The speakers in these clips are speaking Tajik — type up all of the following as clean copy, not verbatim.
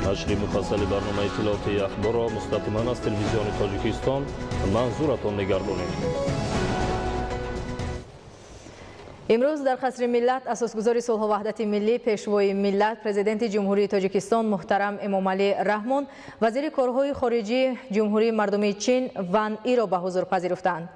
Нашри муфассали барномаи иттилоотии ахборро мустақиман аз телевизиони Тоҷикистон манзуратон мегардонем. Имрӯз дар Қасри миллат асосгузори сулҳу ваҳдати миллӣ, пешвои миллат, президенти Ҷумҳурии Тоҷикистон муҳтарам Эмомалӣ Раҳмон вазири корҳои хориҷии Ҷумҳурии Мардумии Чин Ван Иро ба ҳузур пазируфтанд.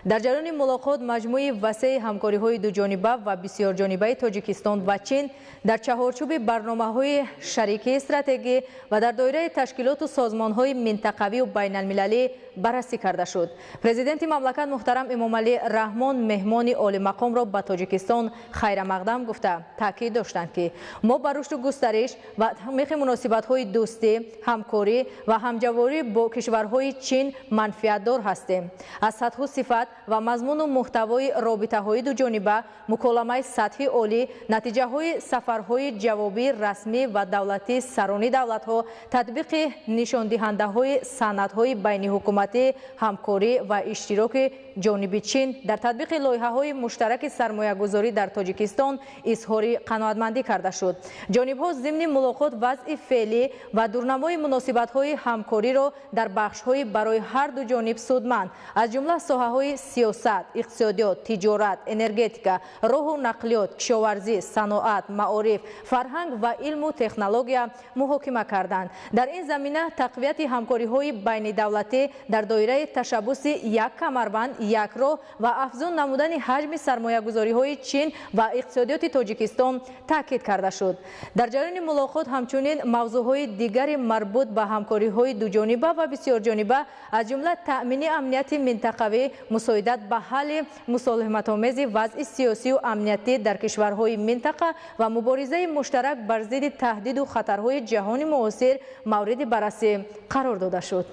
Дар ҷараёни мулоқот маҷмӯи васеи ҳамкориҳои дуҷониба ва бисёрҷонибаи Тоҷикистон ва Чин дар чаҳорчӯби барномаҳои шарикии стратегӣ ва дар доираи ташкилоту созмонҳои минтақавию байналмилалӣ баррасӣ карда шуд. Президенти мамлакат муҳтарам Эмомалӣ Раҳмон меҳмони олимақомро ба Тоҷикистон хайрамақдам гуфта таъкид доштанд, ки мо ба рушду густариш ва таъмиқи муносибатҳои дӯстӣ, ҳамкорӣ ва ҳамҷаворӣ бо кишварҳои Чин манфиатдор ҳастем. Аз сатҳу сифат ва мазмуну муҳтавои робитаҳои дуҷониба, муколамаи сатҳи олӣ, натиҷаҳои сафарҳои ҷавобии расмӣ ва давлатии сарони давлатҳо, татбиқи нишондиҳандаҳои санадҳои байниҳукуматӣ, ҳамкорӣ ва иштироки ҷониби Чин дар татбиқи лоиҳаҳои муштараки сармоягузорӣ дар Тоҷикистон изҳори қаноатмандӣ карда шуд. Ҷонибҳо зимни мулоқот вазъи феълӣ ва дурнамои муносибатҳои ҳамкориро дар бахшҳои барои ҳар ду ҷониб судманд, аз ҷумла соҳаҳои сиёсат, иқтисодиёт, тиҷорат, энергетика, роҳу нақлиёт, кишоварзӣ, саноат, маориф, фарҳанг ва илму технология муҳокима карданд. Дар ин замина тақвияти ҳамкориҳои байнидавлатӣ дар доираи ташаббуси як камарбанд, як роҳ ва афзун намудани ҳаҷми сармоягузориҳои Чин ва иқтисодиёти Тоҷикистон таъкид карда шуд. Дар ҷараёни мулоқот ҳамчунин мавзӯъҳои дигари марбут ба ҳамкориҳои дуҷониба ва бисёрҷониба, аз ҷумла таъмини амнияти минтақавӣ, мусоидат ба ҳалли мусолиҳатомези вазъи сиёсию амниятӣ дар кишварҳои минтақа ва муборизаи муштарак бар зидди таҳдиду хатарҳои ҷаҳони муосир мавриди баррасӣ қарор дода шуд.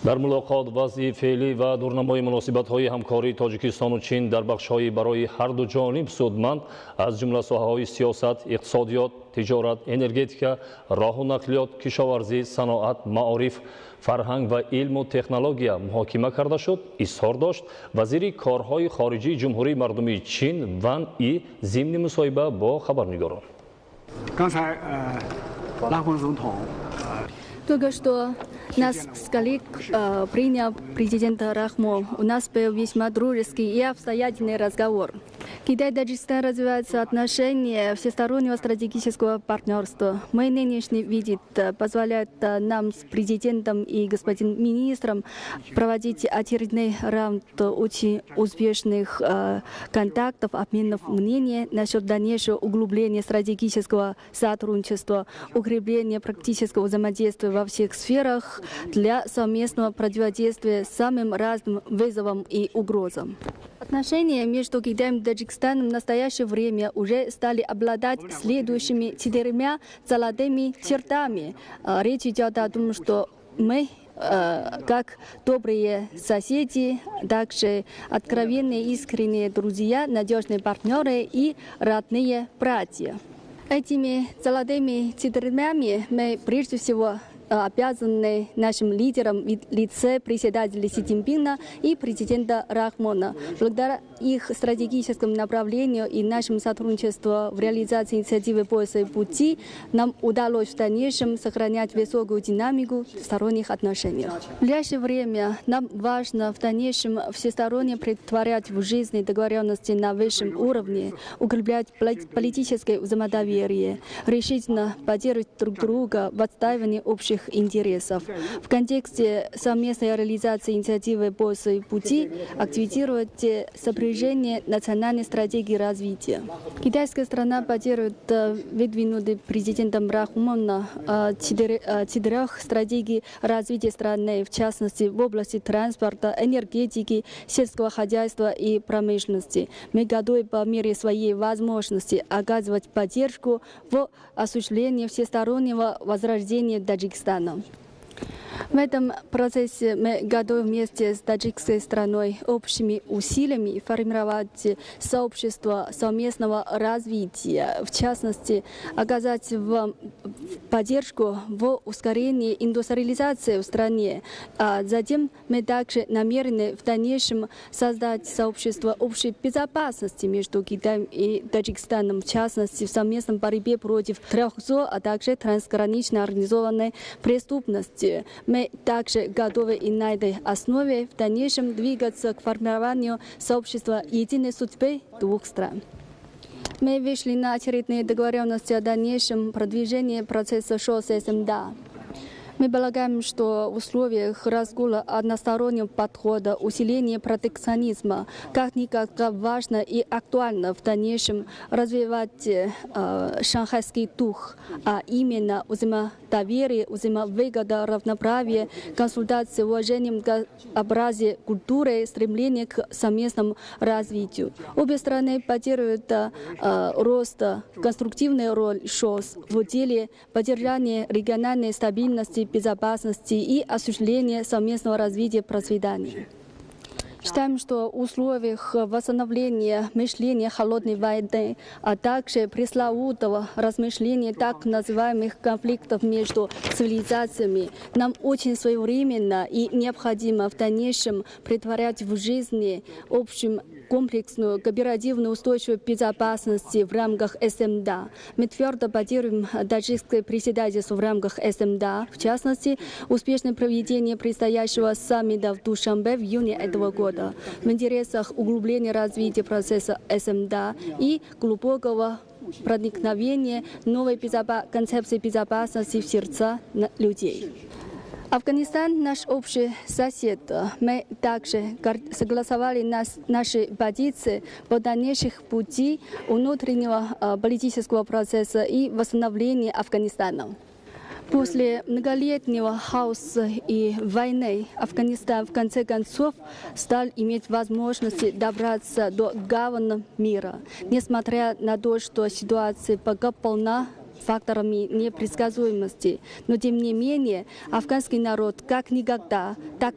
Дар мулоқот вазъи феълӣ ва дурнамои муносибатҳои ҳамкории Тоҷикистону Чин дар бахшҳои барои ҳар ду ҷониб судманд, аз ҷумла соҳаҳои сиёсат, иқтисодиёт, тиҷорат, энергетика, роҳу нақлиёт, кишоварзӣ, саноат, маориф, фарҳанг ва илму технология муҳокима карда шуд, изҳор дошт вазири корҳои хориҷии Ҷумҳурии Мардумии Чин Ван И зимни мусоҳиба бо хабарнигорон. Только что нас с коллег принял президент Рахмон. У нас был весьма дружеский и обстоятельный разговор. Китай и Таджикистан развиваются отношения всестороннего стратегического партнерства. Мой нынешний визит позволяет нам с президентом и господином министром проводить очередной раунд очень успешных контактов, обменов мнений насчет дальнейшего углубления стратегического сотрудничества, укрепления практического взаимодействия во всех сферах для совместного противодействия самым разным вызовам и угрозам. Отношения между Китаем и Таджикистаном в настоящее время уже стали обладать следующими 4 золотыми чертами. Речь идет о том, что мы, как добрые соседи, также откровенные, искренние друзья, надежные партнеры и родные братья. Этими золотыми четырьмями мы прежде всего обязаны нашим лидерам в лице председателя Си Цзиньпина и президента Рахмона. Благодаря их стратегическому направлению и нашему сотрудничеству в реализации инициативы «Пояса и пути» нам удалось в дальнейшем сохранять высокую динамику в сторонних отношениях. В ближайшее время нам важно в дальнейшем всесторонне претворять в жизнь договоренности на высшем уровне, укреплять политическое взаимодоверие, решительно поддерживать друг друга в отстаивании общих интересов. В контексте совместной реализации инициативы «Пояса и пути» активизировать сопряжение национальной стратегии развития. Китайская страна поддерживает выдвинутый президентом Рахмоном 4 стратегий развития страны, в частности в области транспорта, энергетики, сельского хозяйства и промышленности. Мы готовы по мере своей возможности оказывать поддержку в осуществлении всестороннего возрождения Таджикистана. В этом процессе мы готовы вместе с таджикской страной общими усилиями формировать сообщество совместного развития, в частности, оказать вам поддержку в ускорении индустриализации в стране. А затем мы также намерены в дальнейшем создать сообщество общей безопасности между Китаем и Таджикистаном, в частности, в совместном борьбе против трех зол, а также трансгранично организованной преступности. Мы также готовы и на этой основе в дальнейшем двигаться к формированию сообщества единой судьбы двух стран. Мы вышли на очередные договоренности о дальнейшем продвижении процесса ШОС СМДА. Мы полагаем, что в условиях разгула одностороннего подхода, усиления протекционизма, как никогда важно и актуально в дальнейшем развивать шанхайский дух, а именно взаимодоверие, взаимовыгода, равноправие, консультации, уважение многообразия культуры, стремление к совместному развитию. Обе страны поддерживают рост, конструктивную роль ШОС в деле поддержания региональной стабильности, безопасности и осуществления совместного развития процветания. Считаем, что в условиях восстановления мышления холодной войны, а также пресловутого размышления так называемых конфликтов между цивилизациями, нам очень своевременно и необходимо в дальнейшем претворять в жизни общую комплексную кооперативную устойчивую безопасность в рамках СМДА. Мы твердо поддерживаем таджикское председательство в рамках СМДА, в частности, успешное проведение предстоящего саммита в Душанбе в июне этого года в интересах углубления развития процесса СМДА и глубокого проникновения новой концепции безопасности в сердца людей. Афганистан – наш общий сосед. Мы также согласовали наши позиции по дальнейших пути внутреннего политического процесса и восстановления Афганистана. После многолетнего хаоса и войны Афганистан в конце концов стал иметь возможность добраться до гавани мира, несмотря на то, что ситуация пока полна факторами непредсказуемости. Но тем не менее, афганский народ как никогда так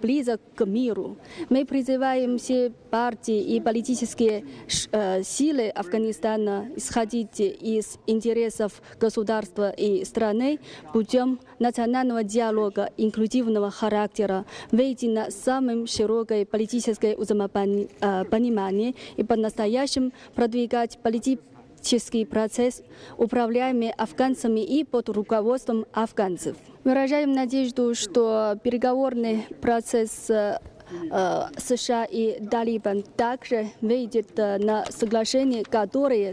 близок к миру. Мы призываем все партии и политические силы Афганистана исходить из интересов государства и страны путем национального диалога инклюзивного характера, выйти на самое широкое политическое взаимопонимание и по-настоящему продвигать политический процесс, управляемый афганцами и под руководством афганцев. Выражаем надежду, что переговорный процесс США и Талибан также выйдет на соглашение, которое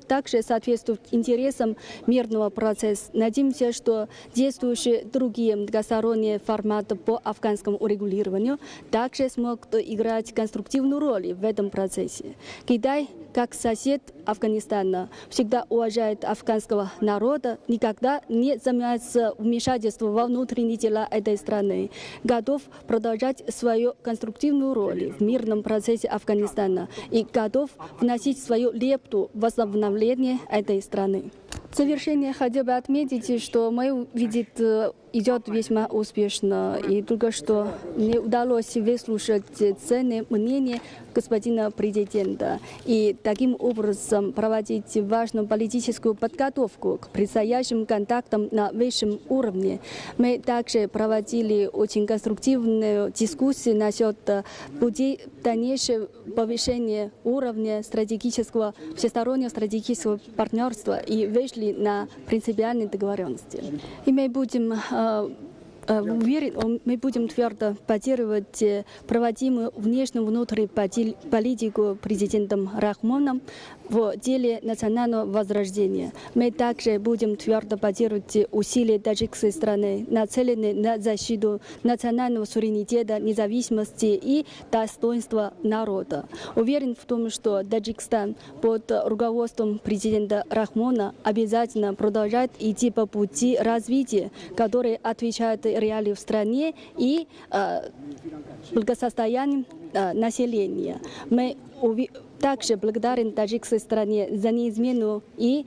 также соответствует интересам мирного процесса. Надеемся, что действующие другие многосторонние форматы по афганскому урегулированию также смогут играть конструктивную роль в этом процессе. Китай, как сосед Афганистана, всегда уважает афганского народа, никогда не занимается вмешательством во внутренние дела этой страны, готов продолжать свою конструктивную роль в мирном процессе Афганистана и готов вносить свою лепту в восстановление этой страны. В завершение хотел бы отметить, что мой визит идет весьма успешно, и только что мне удалось выслушать ценные мнения господина президента и таким образом проводить важную политическую подготовку к предстоящим контактам на высшем уровне. Мы также проводили очень конструктивную дискуссию насчет пути дальнейшего повышения уровня стратегического, всестороннего стратегического партнерства и вышли на принципиальные договоренности. И мы будем уверен, мы будем твердо поддерживать проводимую внешнюю внутреннюю политику президентом Рахмоном в деле национального возрождения. Мы также будем твердо поддерживать усилия таджикской страны, нацеленные на защиту национального суверенитета, независимости и достоинства народа. Уверен в том, что Таджикистан под руководством президента Рахмона обязательно продолжает идти по пути развития, который отвечает реалии в стране и благосостоянию населения. Мы Также благодарен таджикской стороне за неизменную и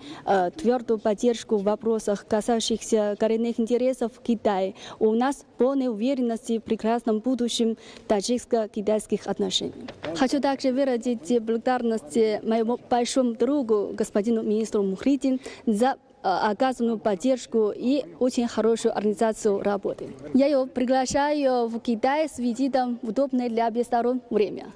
твердую поддержку в вопросах, касающихся коренных интересов Китая. У нас полная уверенность в прекрасном будущем таджикско-китайских отношений. Хочу также выразить благодарность моему большому другу, господину министру Мухридин, за оказанную поддержку и очень хорошую организацию работы. Я его приглашаю в Китай с визитом в удобное для обеих сторон время.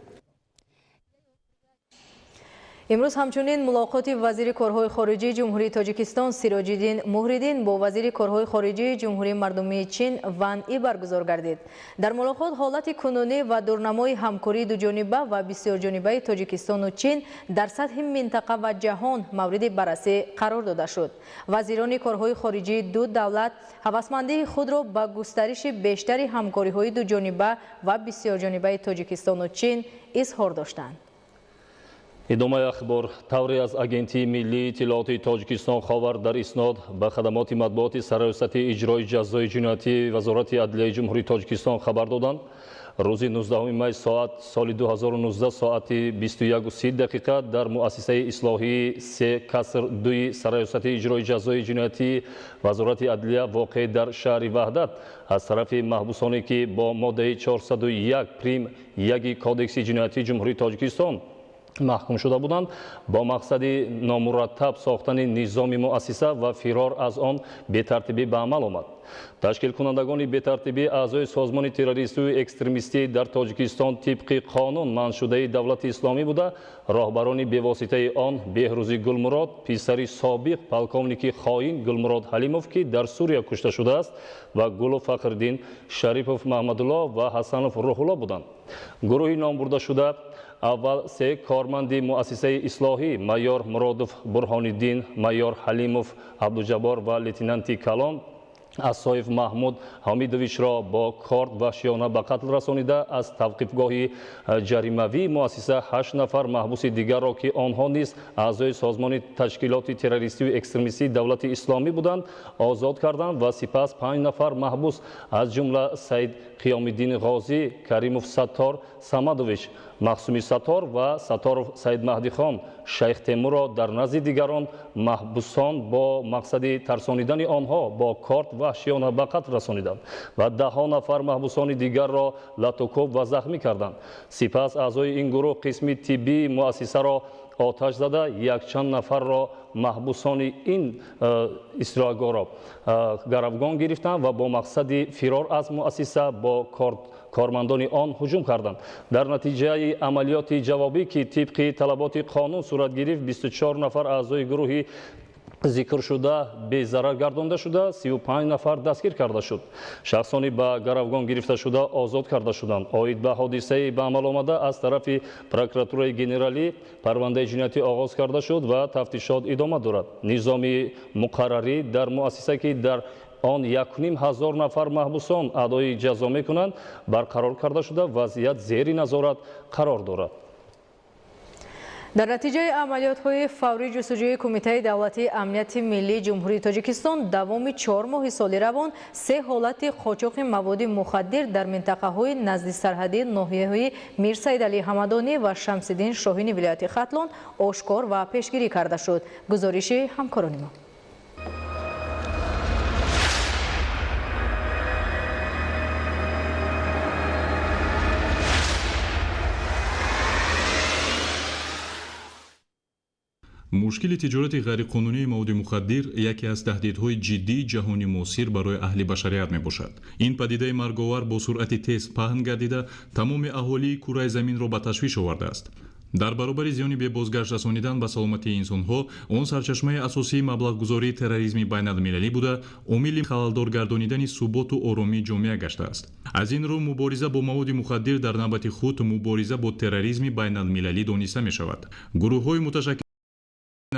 Имрӯз ҳамчунин мулоқоти вазири корҳои хориҷии Ҷумҳурии Тоҷикистон Сироҷиддин Муҳриддин бо вазири корҳои хориҷии Ҷумҳурии Мардумии Чин Ван И баргузор гардид. Дар мулоқот ҳолати кунунӣ ва дурнамои ҳамкории дуҷониба ва бисёрҷонибаи Тоҷикистону Чин дар сатҳи минтақа ва ҷаҳон мавриди баррасӣ қарор дода шуд. Вазирони корҳои хориҷии ду давлат ҳавасмандии худро ба густариши бештари ҳамкориҳои дуҷониба ва бисёрҷонибаи Тоҷикистону Чин изҳор доштанд. Идомаи ахбор. Тавре аз Агентии миллии иттилооти Тоҷикистон ховар дар иснод ба хадамоти матбуоти Сарраёсати иҷрои ҷазои ҷиноятии Вазорати адлияи Ҷумҳурии Тоҷикистон хабар доданд. Рӯзи 19 май соат соли 2019 соати 21:30 дар муассисаи ислоҳии се каср дуи Сарраёсати иҷрои ҷазои ҷиноятии Вазорати адлия воқеъ дар шаҳри Ваҳдат аз тарафи маҳбусоне, ки бо моддаи 401 прим 1 Кодекси ҷиноятии Ҷумҳурии Тоҷикистон маҳкум шуда буданд, бо мақсади номураттаб сохтани низоми муассиса ва фирор аз он бетартибӣ ба амал омад. Ташкилкунандагони бетартибӣ аъзои созмони террористию экстремистӣ дар Тоҷикистон тибқи қонун манъшудаи давлати исломӣ буда, роҳбарони бевоситаи он Беҳрӯзи Гулмурод, писари собиқ полковники хоин Гулмурод Ҳалимов, ки дар Сурия кушта шудааст, ва Гулов Фахриддин, Шарипов Маҳмадулло ва Ҳасанов Рӯҳулло буданд. Гурӯҳи номбурдашуда аввал се корманди муассисаи ислоҳӣ майор Муродов Бурҳониддин, майор Ҳалимов Абдуҷаббор ва лейтенанти калон Асоев Маҳмуд Ҳомидовичро бо корд ваҳшиёна ба қатл расонида, аз тавқифгоҳи ҷаримавии муассиса 8 нафар маҳбуси дигарро, ки онҳо низ аъзои созмони ташкилоти террористию экстремистии давлати исломӣ буданд, озод карданд ва сипас 5 нафар маҳбус, аз ҷумла Саид Қиёмиддин Ғозӣ, Каримов Саттор Самадович, Махсуми Саттор ва Сатторов Саид Маҳдихон, Шайх Темурро дар назди дигарон маҳбусон бо мақсади тарсонидани онҳо бо корд ваҳшиёна ба қатл расониданд ва даҳҳо нафар маҳбусони дигарро латукӯб ва захмӣ карданд. Сипас аъзои ин гурӯҳ қисми тиббии муассисаро оташ зада, якчанд нафарро маҳбусони ин истироҳатгоҳро гаравгон гирифтанд ва бо мақсади фирор аз муассиса бо кормандони он ҳуҷум карданд. Дар натиҷаи амалиёти ҷавобӣ, ки тибқи талаботи қонун сурат гирифт, 24 нафар аъзои гурӯҳи зикршуда безарар гардонда шуда, 35 нафар дастгир карда шуд. Шахсони ба гаравгон гирифташуда озод карда шуданд. Оид ба ҳодисаи ба амал омада аз тарафи прокуратураи генералӣ парвандаи ҷиноятӣ оғоз карда шуд ва тафтишот идома дорад. Низоми муқаррарӣ дар муассиса, ки дар он 1500 нафар маҳбусон адои ҷазо мекунанд, барқарор карда шуда, вазъият зери назорат қарор дорад. Дар натиҷаи амалиётҳои фаврии ҷустуҷӯи Кумитаи давлатии амнияти миллии Ҷумҳурии Тоҷикистон давоми 4 моҳи соли равон се ҳолати қочоқи маводи мухаддир дар минтақаҳои назди сарҳадии ноҳияҳои Мирсаидалӣ Ҳамадонӣ ва Шамсиддин Шоҳини вилояти Хатлон ошкор ва пешгирӣ карда шуд. Гузориши ҳамкорони мо. Мушкили тиҷорати ғайриқонунии маводи мухаддир яке аз таҳдидҳои ҷиддии ҷаҳони муосир барои аҳли башарият мебошад. Ин падидаи марговар бо суръати тез паҳн гардида, тамоми аҳолии кураи заминро ба ташвиш овардааст. Дар баробари зиёни бебозгашт расонидан ба саломатии инсонҳо, он сарчашмаи асосии маблағгузории терроризми байналмилалӣ буда, омили халалдор гардонидани суботу оромии ҷомеа гаштааст. Аз ин рӯ мубориза бо маводи мухаддир дар навбати худ мубориза бо терроризми байналмилалӣ дониста мешавад. Гурӯҳҳои муташаккил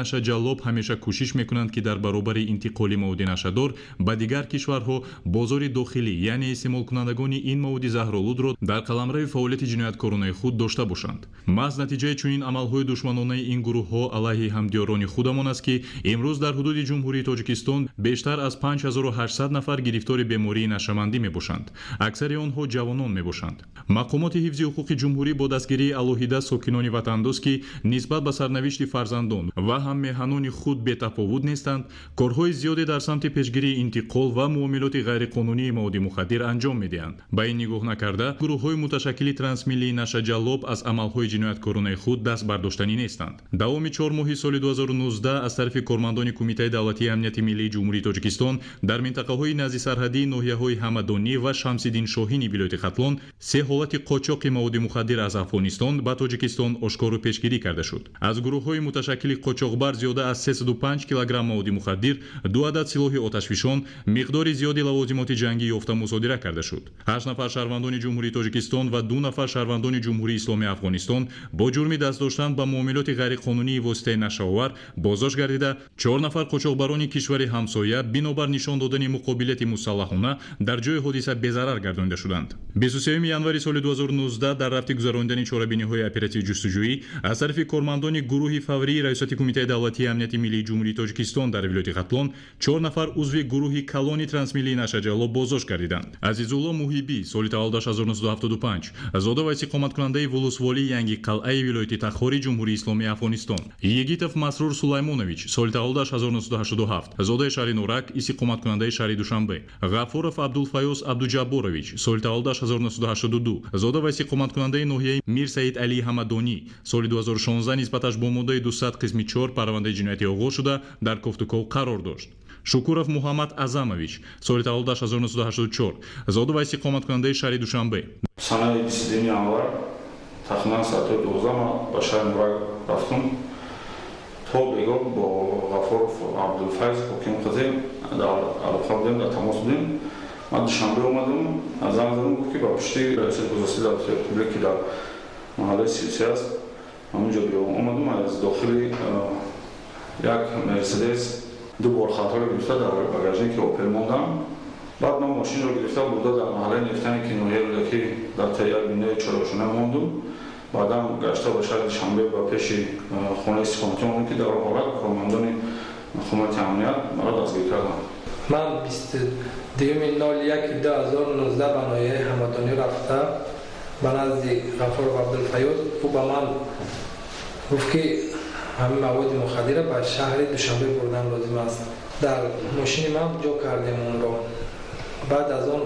Нашаҷаллоб ҳамеша кӯшиш мекунанд, ки дар баробари интиқоли маводи нашадор ба дигар кишварҳо бозори дохилӣ, яъне истеъмолкунандагони ин маводи заҳролудро дар қаламрави фаъолияти ҷинояткоронаи худ дошта бошанд. Маҳз натиҷаи чунин амалҳои душманонаи ин гурӯҳҳо алайҳи ҳамдиёрони худамон аст, ки имрӯз дар ҳудуди Ҷумҳурии Тоҷикистон бештар аз 5800 нафар гирифтори бемории нашамандӣ мебошанд. Аксари онҳо ҷавонон мебошанд. Мақомоти ҳифзи ҳуқуқи ҷумҳурӣ бо дастгирии алоҳида сокинони ватандӯст, ки нисбат ба сарнавишти фарзандон ва ҳаммеҳанони худ бетафовут нестанд, корҳои зиёде дар самти пешгирии интиқол ва муомилоти ғайриқонунии маводи мухаддир анҷом медиҳанд. Ба ин нигоҳ накарда, гурӯҳҳои муташаккили трансмиллии нашаҷаллоб аз амалҳои ҷинояткоронаи худ даст бардоштанӣ нестанд. Давоми 4 моҳи соли 2019 аз тарафи кормандони Кумитаи давлатии амнияти миллии Ҷумҳурии Тоҷикистон дар минтақаҳои назди сарҳадии ноҳияҳои Ҳамадонӣ ва Шамсиддин Шоҳини вилояти Хатлон 3 ҳолати қочоқи маводи мухаддир аз Афғонистон ба Тоҷикистон ошкору пешгирӣ карда шуд. Аз гурӯҳҳои муташаккили қочоқбар зиёда аз 305 килограмм маводи мухаддир, 2 адад силоҳи оташфишон, миқдори зиёди лавозимоти ҷангӣ ёфта мусодира карда шуд. 8 нафар шаҳрвандони Ҷумҳурии Тоҷикистон ва 2 нафар шаҳрвандони Ҷумҳурии Исломии Афғонистон бо ҷурми даст доштан ба муомилоти ғайриқонунии воситаи нашаовар боздошт гардида, 4 нафар қочоқбарони кишвари ҳамсоя бинобар нишон додани муқобилияти мусаллаҳона дар ҷои ҳодиса безарар гардонида шуданд. 23 январи соли 2019 дар рафти гузаронидани чорабиниҳои оперативии ҷустуҷӯӣ аз тарафи кормандони гурӯҳи фаврии Раёсати Кумитаи давлатии амнияти миллии Ҷумҳурии Тоҷикистон дар вилояти Хатлон 4 нафар узви гурӯҳи калони трансмиллии нашаҷаллоб боздошт гардиданд. Азизулло Муҳибӣ, соли таваллудаш 1975, зода ва истиқоматкунандаи вулусволии Янги Қалъаи вилояти Тахори Ҷумҳурии Исломии Афғонистон. Йигитов Масрур Сулаймонович, соли таваллудаш 1987, зодаи шаҳри Норак, истиқоматкунандаи шаҳри Душанбе. Ғафуров Абдулфаёз Абдуҷабборович, соли таваллудаш 1982, зода ва истиқоматкунандаи ноҳияи Мир Саид Алии Ҳамадонӣ, соли 2016 нисбаташ бо моддаи 200 қисми 4 парвандаи ҷиноятӣ оғоз шуда, дар кофтуков қарор дошт. Шукуров Муҳаммад Азамович, соли таваллудаш 1984, зода ва истиқоматкунандаи шаҳри Душанбе. Санаи 22 январ тахминан соати 12 ман ба шаҳри Норак рафтам. То бегоҳ бо Ғафуров Абдулфайз ҳоким қазӣ дар алоқа будем, дар тамос будем. Ман Душанбе омадам, занг задам, гуфт, ки ба пушти раёсати боздошти давлатии республика, ки дар маҳаллаи Сиюсе аст, ҳамонҷо биё. Омадам, аз дохили як Мерседес 2 бор хатаро гирифта дар багажники Опел мондам. Баъд ман мошинро гирифта бурда дар маҳаллаи Нефтане, ки ноҳияи Рӯдакӣ, дар таи як бинои чорошона мондум. Баъдан гашта ба шаҳри Душанбе ба пеши хонаи истиқоматӣ омадам, ки дар он ҳолат кормандони хизмати амният маро дастгир карданд. Ман 22.01.2019 ба ноҳияи Ҳамадонӣ рафта ба назди Ғафуров Абдулфаёз. Ӯ ба ман гуфт, ки ҳамин маводи мухаддирро ба шаҳри Душанбе бурдан лозим аст. Дар мошини ман ҷо кардем онро. Баъд аз он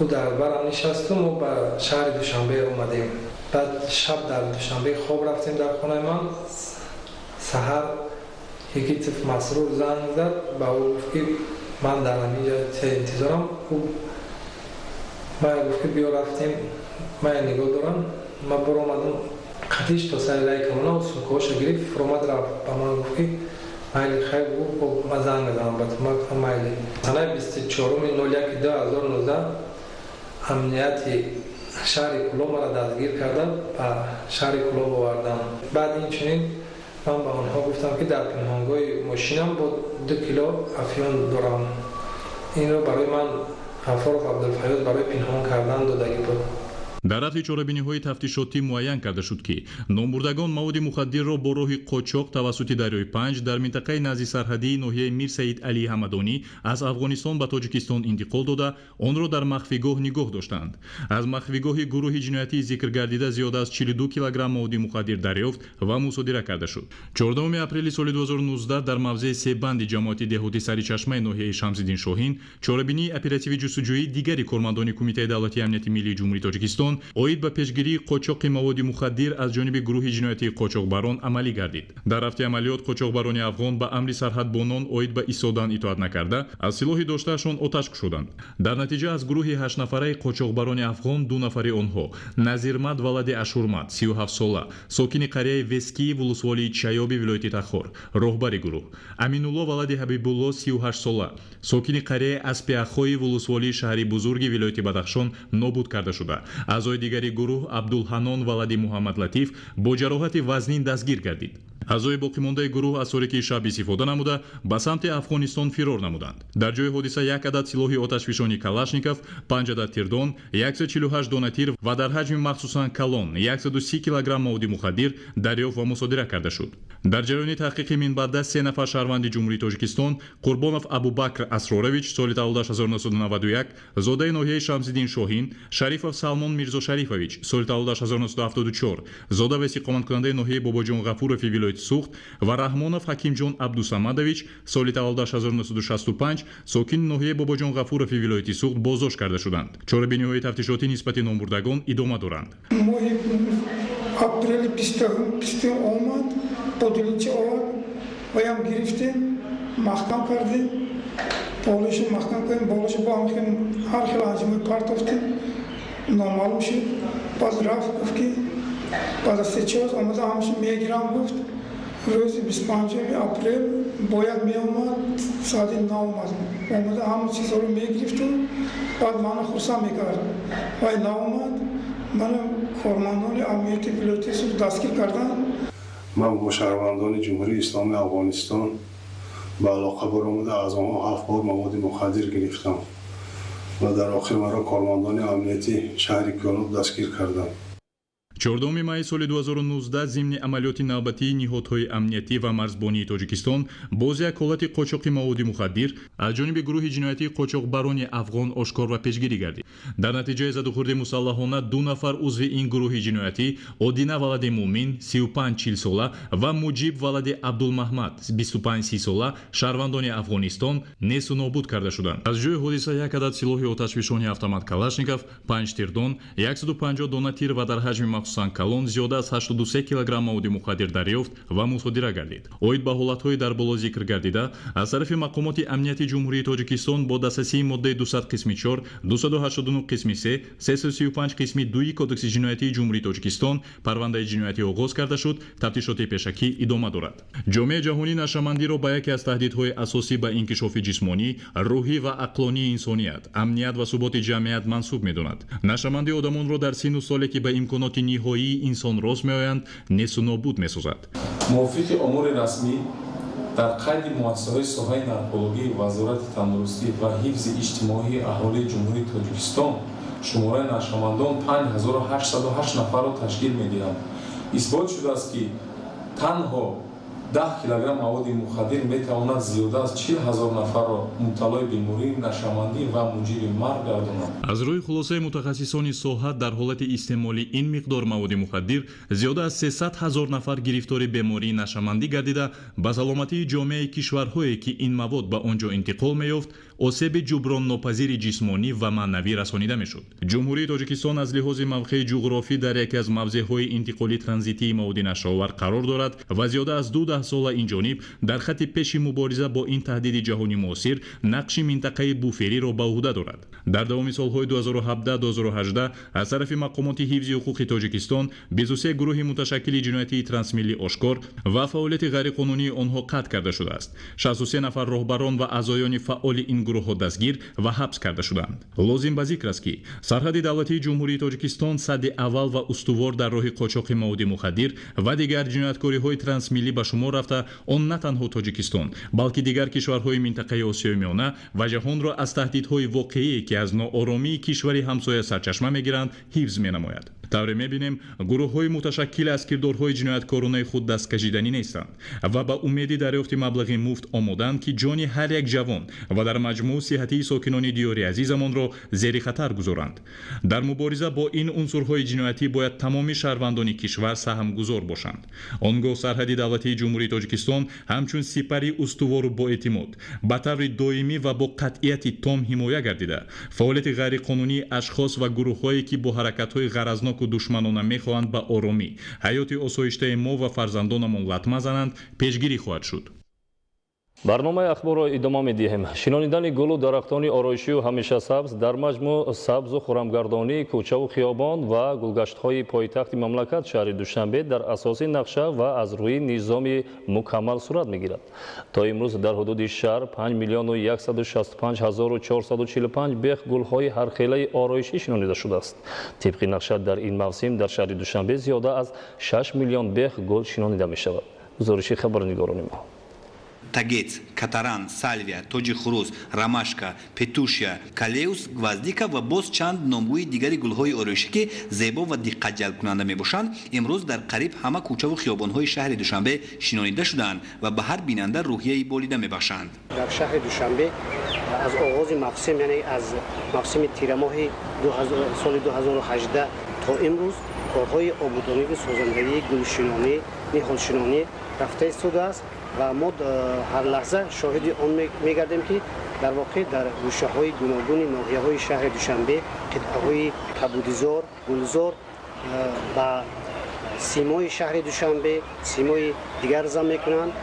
ӯ дар барам нишасту мо ба шаҳри Душанбе омадем. Баъд шаб дар Душанбе хоб рафтем дар хонаи ман. Саҳар Йигитов Масрур занг зад, ба ӯ гуфт, ки ман дар ҳамин ҷо интизорам. Ӯ ман гуфт, ки биё рафтем, ман нигоҳ дорам. Ман баромадам, қатиш то сари лайи камона сумкаҳоша гирифт, фуромад рафт. Ба ман гуфт, ки майли, хайр, гуфт, ман занг мезанам ба ту. Ман гуфтам майли. Санаи 24.01.2019 амнияти шаҳри Кӯлоб маро дастгир карда ба шаҳри Кӯлоб оварданд. Баъд инчунин ман ба онҳо гуфтам, ки дар пинҳонгоҳи мошинам бо 2 кило афён дорам. Инро барои ман Ғафуров Абдулфаёз барои пинҳон кардан додагӣ буд. Дар рафти чорабиниҳои тафтишотӣ муайян карда шуд, ки номбурдагон маводи мухаддирро бо роҳи қочоқ тавассути дарёи Панҷ дар минтақаи назди сарҳадии ноҳияи Мир Саид Алии Ҳамадонӣ аз Афғонистон ба Тоҷикистон интиқол дода, онро дар махфигоҳ нигоҳ доштанд. Аз махфигоҳи гурӯҳи ҷиноятии зикргардида зиёда аз 42 килограмм маводи мухаддир дарёфт ва мусодира карда шуд. 14 апрели соли 2019 дар мавзеи Себанди ҷамоати деҳоти Саричашмаи ноҳияи Шамсиддин Шоҳин чорабинии оперативӣ ҷустуҷӯии дигари кормандони Кумитаи давлатии амнияти миллии Ҷумҳурии Тоҷикистон оид ба пешгирии қочоқи маводи мухаддир аз ҷониби гурӯҳи ҷиноятии қочоқбарон амалӣ гардид. Дар рафти амалиёт қочоқбарони афғон ба амри сарҳадбонон оид ба истодан итоат накарда, аз силоҳи доштаашон оташ кушоданд. Дар натиҷа аз гурӯҳи 8-нафараи қочоқбарони афғон 2 нафари онҳо, Назирмад валади Ашурмад, 37 сола, сокини қарияи Вескии вулусволии Чаёби вилояти Тахор, роҳбари гурӯҳ, Аминулло валади Ҳабибулло, 38 сола, сокини қарияи Аспиахои вулусволии шаҳри Бузурги вилояти Бадахшон нобуд карда шуда. Аъзои дигари гурӯҳ Абдулҳанон валади Муҳаммад Латиф бо ҷароҳати вазнин дастгир гардид. Аъзои боқимондаи гурӯҳ аз торикии шаб истифода намуда ба самти Афғонистон фирор намуданд. Дар ҷои ҳодиса як адад силоҳи оташфишони Калашников, 5 адад тирдон, 148 дона тир ва дар ҳаҷми махсусан калон 130 килограмм маводи мухаддир дарёфт ва мусодира карда шуд. Дар ҷараёни таҳқиқи минбаъда 3 нафар шаҳрванди Ҷумҳурии Тоҷикистон Қурбонов Абубакр Асрорович, соли таваллудаш 1991, зодаи ноҳияи Шамсиддин Шоҳин, Шарифов Салмон Мирзошарифович, соли таваллудаш 1974, зода ва истиқоматкунандаи ноҳияи Бобоҷон Ғафурови вилояти Суғд ва Раҳмонов Ҳакимҷон Абдусамадович, соли таваллудаш 1965, сокини ноҳияи Бобоҷон Ғафурови вилояти Суғд боздошт карда шуданд. Чорабиниҳои тафтишотӣ нисбати номбурдагон идома доранд. Моҳи апрели 20 омад, подиличи овард, ваям гирифтем, маҳкам кардем, болошу маҳкам кардем, болошу бо ҳам ҳар хел анҷумои партофтем, номаълум шуд. Баъд рафт, гуфт ки баъд аз 3-4 рӯз омада ҳамашу мегирам гуфт. Рӯзи 25 апрел бояд меомад, соати наомад. Омада ҳама чизҳоро мегирифту баъд ману хурсанд мекард. Вай наомад, ману кормандони амнияти вилояти Суғд дастгир карданд. Ман бо шаҳрвандони Ҷумҳурии Исломии Афғонистон ба алоқа баромада аз онҳо 7 бор маводи мухаддир гирифтам ва дар охир маро кормандони амнияти шаҳри Кӯлоб дастгир карданд. 14 майи соли 2019 зимни амалиёти навбатии ниҳодҳои амниятӣ ва марзбонии Тоҷикистон боз як ҳолати қочоқи маводи мухаддир аз ҷониби гурӯҳи ҷиноятии қочоқбарони афғон ошкор ва пешгирӣ гардид. Дар натиҷаи задухӯрди мусаллаҳона 2 нафар узви ин гурӯҳи ҷиноятӣ Одина валади Мумин 35-40 сола ва Муҷиб валади Абдулмаҳмад 25-30 сола шаҳрвандони Афғонистон несту нобуд карда шуданд. Аз ҷои ҳодиса як адад силоҳи оташфишони автомат Калашников, 5 тирдон, 150 дона тир ва дар ҳаҷми махсусан калон зиёда аз 83 килограмм маводи мухаддир дарёфт ва мусодира гардид. Оид ба ҳолатҳои дар боло зикр гардида аз тарафи мақомоти амнияти Ҷумҳурии Тоҷикистон бо дастасии моддаи 200 қисми 4, 289 қисми 3, 335 қисми 2 Кодекси ҷиноятии Ҷумҳурии Тоҷикистон парвандаи ҷиноятӣ оғоз карда шуд. Тафтишоти пешакӣ идома дорад. Ҷомеаи ҷаҳонӣ нашъамандиро ба яке аз таҳдидҳои асосӣ ба инкишофи ҷисмонӣ, рӯҳӣ ва ақлонии инсоният, амният ва суботи ҷамъият мансуб медонад. Нашъамандӣ одамонро дар синну соле ки ба имконоти ниҳоии инсон рост меоянд, несту нобуд месозад. Мувофиқи омори расмӣ дар қайди муассисаҳои соҳаи наркологии Вазорати тандурустӣ ва ҳифзи иҷтимоии аҳолии Ҷумҳурии Тоҷикистон шумораи нашъамандон 5808 нафарро ташкил медиҳанд. Исбот шудааст, ки танҳо 10 килограмм маводи мухаддир метавонад зиёда аз 40 000 нафарро мубталои бемории нашъамандӣ ва муҷиби марг гардонад. Аз рӯи хулосаи мутахассисони соҳа дар ҳолати истеъмоли ин миқдор маводи мухаддир зиёда аз 300 000 нафар гирифтори бемории нашъамандӣ гардида ба саломатии ҷомеаи кишварҳое ки ин мавод ба он ҷо интиқол меёфт осеби ҷуброннопазири ҷисмонӣ ва маънавӣ расонида мешуд. Ҷумҳурии Тоҷикистон аз лиҳози мавқеи ҷуғрофӣ дар яке аз мавзеъҳои интиқоли транзитии маводи нашъаовар қарор дорад ва зиёда аз 12 сола ин ҷониб дар хатти пеши мубориза бо ин таҳдиди ҷаҳони муосир нақши минтақаи буфериро ба уҳда дорад. Дар давоми солҳои 2017-2018 аз тарафи мақомоти ҳифзи ҳуқуқи Тоҷикистон 23 гурӯҳи муташаккили ҷиноятии трансмиллӣ ошкор ва фаъолияти ғайриқонунии онҳо қатъ карда шудааст. 63 нафар роҳбарон ва аъзоёни фаъоли ин гурӯҳҳо дастгир ва ҳабс карда шуданд. Лозим ба зикр аст, ки сарҳади давлатии Ҷумҳурии Тоҷикистон садди аввал ва устувор дар роҳи қочоқи маводи мухаддир ва дигар ҷинояткориҳои трансмиллӣ ба шумор рафта он на танҳо Тоҷикистон, балки дигар кишварҳои минтақаи Осиёи Миёна ва ҷаҳонро аз таҳдидҳои воқеие ки аз нооромии кишвари ҳамсоя сарчашма мегиранд ҳифз менамояд. Тавре мебинем, гурӯҳҳои муташаккил аз кирдорҳои ҷинояткоронаи худ дасткашиданӣ нестанд ва ба умеди дарёфти маблағи муфт омоданд, ки ҷони ҳар як ҷавон ва дар маҷмӯъ сиҳатии сокинони диёри азизамонро зери хатар гузоранд. Дар мубориза бо ин унсурҳои ҷиноятӣ бояд тамоми шаҳрвандони кишвар саҳмгузор бошанд. Он гоҳ сарҳади давлатии Ҷумҳурии Тоҷикистон ҳамчун сипари устувору боэътимод ба таври доимӣ ва бо қатъияти том ҳимоя гардида, фаъолияти ғайриқонунии ашхос ва гурӯҳҳое ки бо ҳаракатҳои ғаразнок душманона мехоҳанд ба оромӣ ҳаёти осоиштаи мо ва фарзандонамон латма зананд, пешгирӣ хоҳад шуд. Барномаи ахборро идома медиҳем. Шинонидани гулу дарахтони ороишию ҳамеша сабз дар маҷмӯъ сабзу хурамгардонии кӯчаву хиёбон ва гулгаштҳои пойтахти мамлакат шаҳри Душанбе дар асоси нақша ва аз рӯи низоми мукаммал сурат мегирад. То имрӯз дар ҳудуди шаҳр 5 165 445 бех гулҳои ҳархелаи ороишӣ шинонида шудааст. Тибқи нақша дар ин мавсим дар шаҳри Душанбе зиёда аз 6 миллион бех гул шинонида мешавад. Гузориши хабарнигорони мо. Тагец, катаран, сальвия, тоҷи хурус, ромашка, петушия, калеус, гвоздика ва боз чанд номгӯи дигари гулҳои ороишӣ, ки зебо ва диққатҷалбкунанда мебошанд, имрӯз дар қариб ҳама кӯчаву хиёбонҳои шаҳри Душанбе шинонида шудаанд ва ба ҳар бинанда рӯҳияи болида мебахшанд. Дар шаҳри Душанбе аз оғози мавсим, яъне аз мавсими тирамоҳи соли 2018 то имрӯз корҳои ободониву созандагии гулшинонӣ, ниҳолшинонӣ рафта истодааст ва мо ҳар лаҳза шоҳиди он мегардем, ки дар воқеъ дар гӯшаҳои гуногуни ноҳияҳои шаҳри Душанбе қитъаҳои кабудизор, гулзор ба симои шаҳри Душанбе симои дигар зам мекунанд.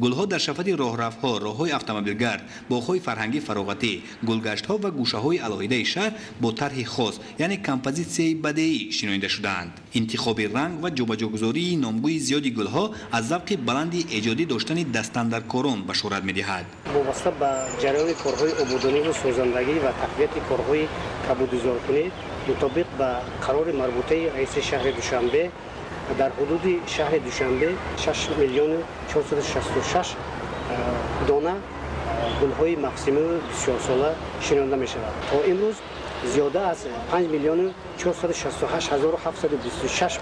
Гулҳо дар шафати роҳравҳо, роҳҳои автомобилгард, боғҳои фарҳангӣ фароғатӣ, гулгаштҳо ва гӯшаҳои алоҳидаи шаҳр бо тарҳи хос, яъне композитсияи бадеӣ шинонида шудаанд. Интихоби ранг ва ҷобаҷогузории номгӯи зиёди гулҳо аз завқи баланди эҷодӣ доштани дастандаркорон башорат медиҳад. Вобаста ба ҷараёни корҳои ободониву созандагӣ ва тақвияти корҳои кабудизоркунӣ мутобиқ ба қарори марбутаи раиси шаҳри Душанбе дар ҳудуди шаҳри Душанбе 6 миллиону 466 дона гулҳои мавсимию бисёрсола шинонда мешавад. То имрӯз зиёда аз 5 миллиону 468 ҳазору 726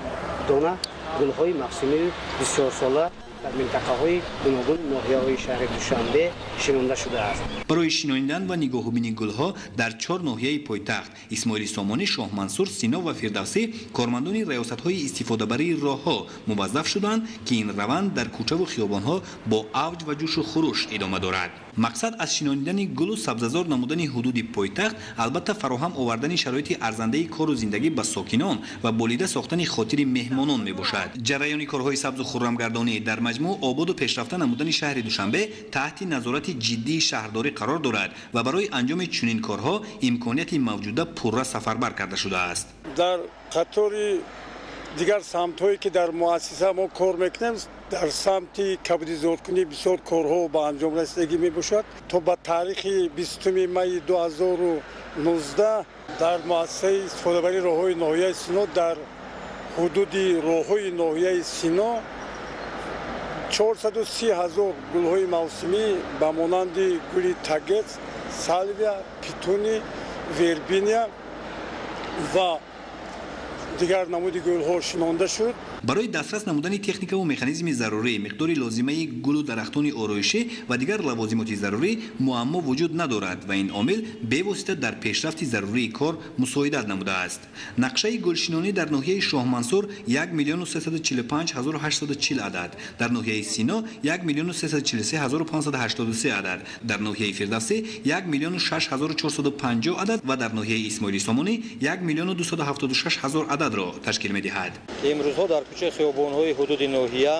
дона гулҳои мавсимию бисёрсола дар минтақаҳои гуногун ноҳияҳои шаҳри Душанбе шинонда шудааст. Барои шинонидан ва нигоҳубини гулҳо дар чор ноҳияи пойтахт Исмоили Сомонӣ, Шоҳмансур, Сино ва Фирдавсӣ кормандони раёсатҳои истифодабарии роҳҳо муваззаф шуданд, ки ин раванд дар кӯчаву хиёбонҳо бо авҷ ва ҷӯшу хуруш идома дорад. Мақсад аз шинонидани гулу сабзазор намудани ҳудуди пойтахт албатта фароҳам овардани шароити арзандаи кору зиндагӣ ба сокинон ва болида сохтани хотири меҳмонон мебошад. Ҷараёни корҳои сабзу хуррамгардонӣ дар маҷмӯъ ободу пешрафта намудани шаҳри Душанбе таҳти назорати ҷиддии шаҳрдорӣ қарор дорад ва барои анҷоми чунин корҳо имконияти мавҷуда пурра сафарбар карда шудааст. Дар қатори дигар самтҳое ки дар муассиса мо кор мекунем, дар самти кабудизоркунӣ бисёр корҳо ба анҷом расидагӣ мебошад. То ба таърихи 20 майи 2019 дар муассисаи истифодабарии роҳҳои ноҳияи Сино дар ҳудуди роҳҳои ноҳияи Сино 430 ҳазор гулҳои мавсимӣ ба монанди гули тагец, сальвия, питуни, вербиния ва дигар намуди гулҳо шинонда шуд. Барои дастрас намудани техникаву механизми зарурӣ, миқдори лозимаи гулу дарахтони ороишӣ ва дигар лавозимоти зарурӣ муаммо вуҷуд надорад ва ин омил бевосита дар пешрафти зарурии кор мусоидат намудааст. Нақшаи гулшинонӣ дар ноҳияи Шоҳмансур 1 миллиону 345 ҳазору 840 адад, дар ноҳияи Сино 1 миллиону 343 ҳазору 583 адад, дар ноҳияи Фирдавсӣ 1 миллиону 6 ҳазору 450 адад ва дар ноҳияи Исмоили Сомонӣ 1 миллиону 276 ҳазор ададро ташкил медиҳад. Имрӯзҳо дар кӯчаи хиёбонҳои ҳудуди ноҳия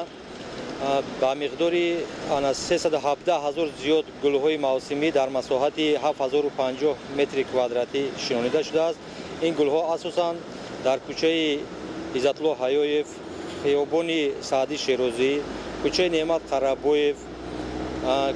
ба миқдори 317 ҳазор зиёд гулҳои мавсимӣ дар масоҳати 7050 метри квадратӣ шинонида шудааст. Ин гулҳо асосан дар кӯчаи Иззатулло Ҳаёев, хиёбони Саъдӣ Шерозӣ, кӯчаи Неъмат Қарабоев,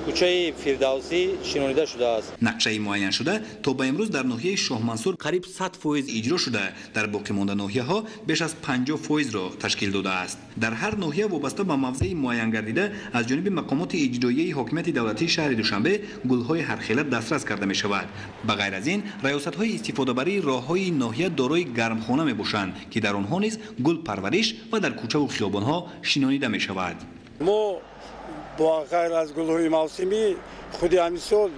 кӯчаи Фирдавсӣ шинонида шудааст. Нақшаи муайяншуда то ба имрӯз дар ноҳияи Шоҳмансур қариб 100% иҷро шуда, дар боқимонда ноҳияҳо беш аз 50%-ро ташкил додааст. Дар ҳар ноҳия вобаста ба мавзеи муайянгардида аз ҷониби мақомоти иҷроияи ҳокимияти давлатии шаҳри Душанбе гулҳои ҳархела дастрас карда мешавад. Ба ғайр аз ин, раёсатҳои истифодабарии роҳҳои ноҳия дорои гармхона мебошанд, ки дар онҳо низ гулпарвариш ва дар кӯчаву хиёбонҳо шинонида мешавад. Мо бо ғайр аз гулҳои мавсимӣ худи ҳамин сол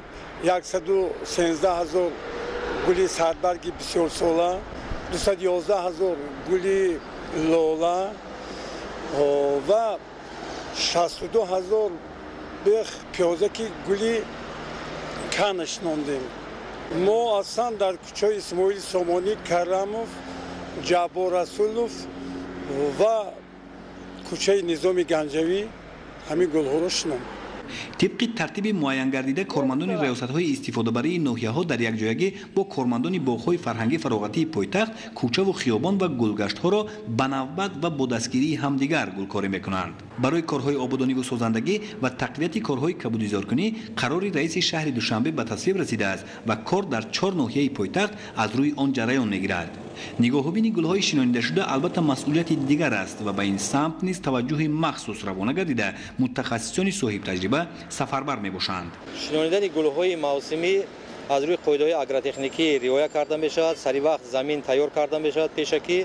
113 ҳазор гули садбарги бисёрсола, 211 ҳазор гули лола ва 62 ҳазор бех пиёзаки гули кана шинондем. Мо аслан дар кӯчаи Исмоили Сомонӣ, Карамов, Ҷаббор Расулов ва кӯчаи Низоми Ганҷавӣ ҳамин гулҳоро шинондем. Тибқи тартиби муайянгардида кормандони раёсатҳои истифодабарии ноҳияҳо дар якҷоягӣ бо кормандони боғҳои фарҳангӣ фароғатии пойтахт кӯчаву хиёбон ва гулгаштҳоро ба навбат ва бо дастгирии ҳамдигар гулкорӣ мекунанд. Барои корҳои ободониву созандагӣ ва тақвияти корҳои кабудизоркунӣ қарори раиси шаҳри Душанбе ба тасвиб расидааст ва кор дар 4 ноҳияи пойтахт аз рӯи он ҷараён мегирад. Нигоҳубини гулҳои шинонидашуда албатта масъулияти дигар аст ва ба ин самт низ таваҷҷӯҳи махсус равона гардида, мутахассисони соҳибтаҷриба сафарбар мебошанд. Шинонидани гулҳои мавсимӣ аз рӯи қоидаҳои агротехникӣ риоя карда мешавад. Сари вақт замин тайёр карда мешавад пешакӣ,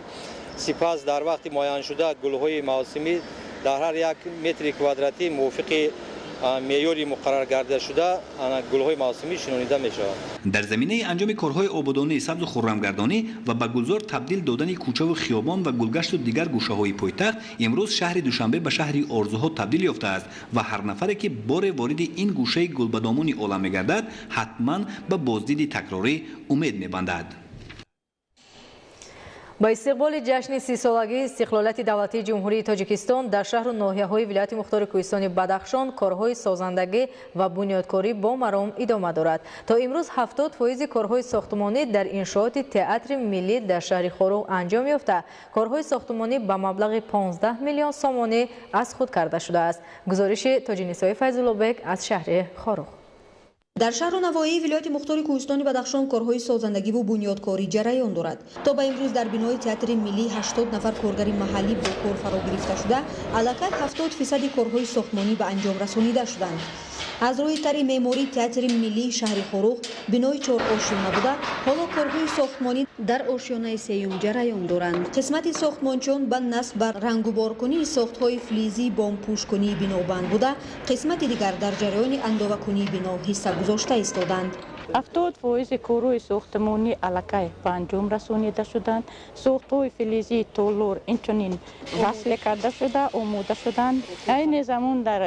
сипас дар вақти муайяншуда гулҳои мавсимӣ дар ҳар як метри квадратӣ мувофиқи меъёри муқаррар гардашуда гулҳои мавсимӣ шинонида мешавад. Дар заминаи анҷоми корҳои ободонӣ, сабзу хуррамгардонӣ ва ба гулзор табдил додани кӯчаву хиёбон ва гулгашту дигар гӯшаҳои пойтахт, имрӯз шаҳри Душанбе ба шаҳри орзуҳо табдил ёфтааст ва ҳар нафаре ки боре вориди ин гӯшаи гулбадомони олам мегардад, ҳатман ба боздиди такрорӣ умед мебандад. Ба истиқболи ҷашни 30-солагии истиқлолияти давлатии Ҷумҳурии Тоҷикистон дар шаҳру ноҳияҳои вилояти мухтори Кӯҳистони Бадахшон корҳои созандагӣ ва бунёдкорӣ бо маром идома дорад. То имрӯз 70% корҳои сохтмонӣ дар иншооти театри миллӣ дар шаҳри Хоруғ анҷом ёфта, корҳои сохтмонӣ ба маблағи 15 миллион сомонӣ аз худ карда шудааст. Гузориши Тоҷинисои Файзуллобек аз шаҳри Хоруғ. Дар шаҳру навоҳии вилояти мухтори Кӯҳистони Бадахшон корҳои созандагиву бунёдкорӣ ҷараён дорад. То ба имрӯз дар бинои театри миллӣ 80 нафар коргари маҳаллӣ бо кор фаро гирифта шуда, аллакай 70% корҳои сохтмонӣ ба анҷом расонида шуданд. Аз рӯи тари меъмории театри миллии шаҳри Хоруғ бинои 4 ошёна буда, ҳоло корҳои сохтмонӣ дар ошёнаи сеюм ҷараён доранд. Қисмати сохтмончиён ба насб ба рангуборкунии сохтҳои филизӣ бомпӯшкунии бино банд буда, қисмати дигар дар ҷараёни андовакунии бино ҳисса гузошта истоданд. 70% корҳои сохтмонӣ аллакай ба анҷом расонида шуданд. Сохтҳои филизии толор инчунин васле карда шуда, омода шуданд. Айни замон дар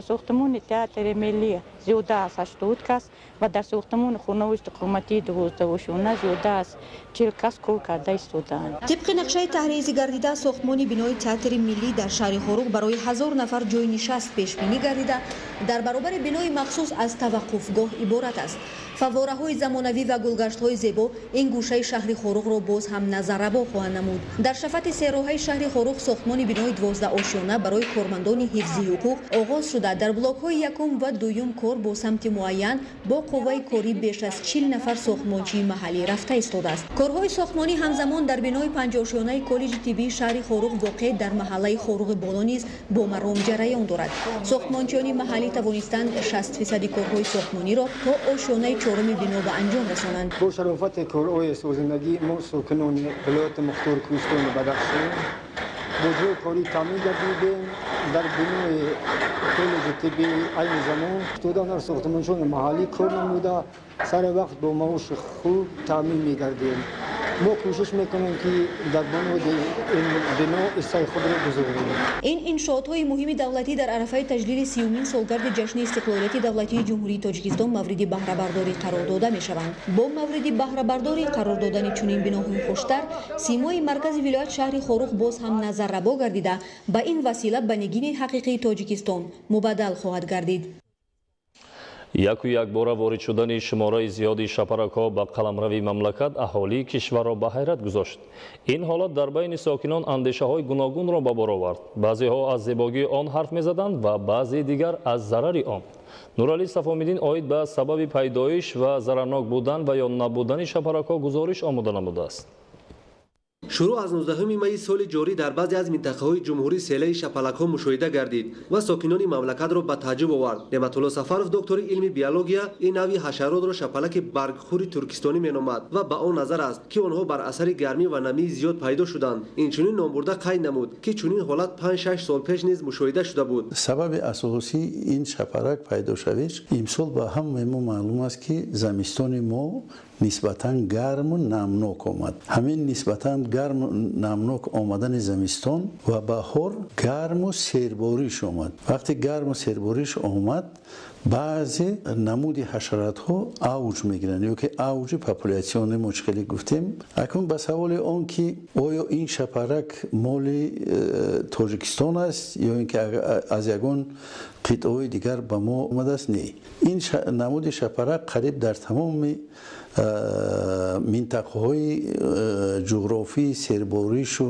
сохтмони театри миллӣ зиёда аз 80 кас ва дар сохтмони хонаҳои истиқоматии 12 зиёда аз 40 кас кор карда истодаанд. Тибқи нақшаи таҳризӣ гардида, сохтмони бинои театри миллӣ дар шаҳри Хоруғ барои 1000 нафар ҷойи нишаст пешбинӣ гардида, дар баробари бинои махсус аз таваққуфгоҳ иборат аст. Фаввораҳои замонавӣ ва гулгаштҳои зебо ин гӯшаи шаҳри Хоруғро боз ҳам назаррабо хоҳанд намуд. Дар шафати сероҳаи шаҳри Хоруғ сохтмони бинои 12 ошёна барои кормандони ҳифзи ҳуқуқ оғоз шуда, дар блокҳои якум ва дуюм кор бо самти муайян бо қувваи корӣ беш аз 40 нафар сохтмончии маҳаллӣ рафта истодааст. Корҳои сохтмонӣ ҳамзамон дар бинои 5 ошёнаи коллеҷи тиббии шаҳри Хоруғ воқеъ дар маҳаллаи Хоруғи Боло низ бо маром ҷараён дорад. Сохтмончиёни маҳаллӣ тавонистанд 60% корҳои сохтмониро то ошёнаи чоруми бино ба анҷом расонанд. Бо шарофати корҳои созандагӣ мо сокинони вилояти мухтори Кӯҳистони Бадахшон бо ҷои корӣ таъмин гардидем. Дар бинои коллеҷи тиббӣ айни замон 70 нафар сохтмончиёни маҳаллӣ кор намуда, сари вақт бо маоши хуб таъмин мегардем. Мо кӯшиш мекунем, ки дар бунёди ин бино ҳиссаи худро гузорем. Ин иншоотҳои муҳими давлатӣ дар арафаи таҷлили 30-умин солгарди ҷашни истиқлолияти давлатии Ҷумҳурии Тоҷикистон мавриди баҳрабардорӣ қарор дода мешаванд. Бо мавриди баҳрабардорӣ қарор додани чунин биноҳои хуштар, симои маркази вилоят шаҳри Хоруғ боз ҳам назаррабо гардида, ба ин васила ба нигини ҳақиқии Тоҷикистон мубаддал хоҳад гардид. Яку якбора ворид шудани шумораи зиёди шапаракҳо ба қаламрави мамлакат аҳолии кишварро ба ҳайрат гузошт. Ин ҳолат дар байни сокинон андешаҳои гуногунро ба бор овард. Баъзеҳо аз зебогии он ҳарф мезаданд ва баъзеи дигар аз зарари он. Нуралӣ Сафомиддин оид ба сабаби пайдоиш ва зарарнок будан ва ё набудани шапаракҳо гузориш омода намудааст. Шурӯъ аз 19 майи соли ҷорӣ дар баъзе аз минтақаҳои ҷумҳурӣ селаи шапалакҳо мушоҳида гардид ва сокинони мамлакатро ба тааҷҷуб овард. Неъматулло Сафаров, доктори илми биология, ин навъи ҳашаротро шапалаки баргхӯри туркистонӣ меномад ва ба он назар аст, ки онҳо бар асари гармӣ ва намии зиёд пайдо шуданд. Инчунин номбурда қайд намуд, ки чунин ҳолат 5-6 сол пеш низ мушоҳида шуда буд. Сабаби асосии ин шапарак пайдошавиш: имсол ба ҳамаи мо маълум аст, ки замистони мо нисбатан гарму намнок омад. Ҳамин нисбатан гарму намнок омадани замистон ва баҳор гарму сербориш омад. Вақте гарму сербориш омад, баъзе намуди ҳашаратҳо авҷ мегиранд ё ки авҷи популяционный мо чӣ хеле гуфтем. Акнун ба саволи он ки оё ин шапарак моли Тоҷикистон аст ё ин ки аз ягон қитъаҳои дигар ба мо омадааст, не, ин намуди шапарак қариб дар тамоми минтақаҳои ҷуғрофии серборишу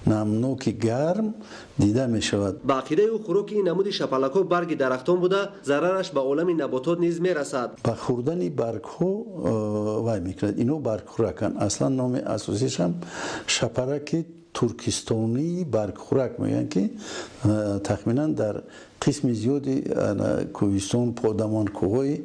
намноки гарм дида мешавад. Ба ақидаи ӯ, хӯроки ин намуди шапалакҳо барги дарахтон буда, зарараш ба олами наботот низ мерасад. Ба хӯрдани баргҳо вай мекунад. Ино баргхӯраканд. Аслан номи асосишам шапараки туркистонии баргхӯрак мегӯянд, ки тахминан дар қисми зиёди кӯҳистон, подамон, кӯҳҳои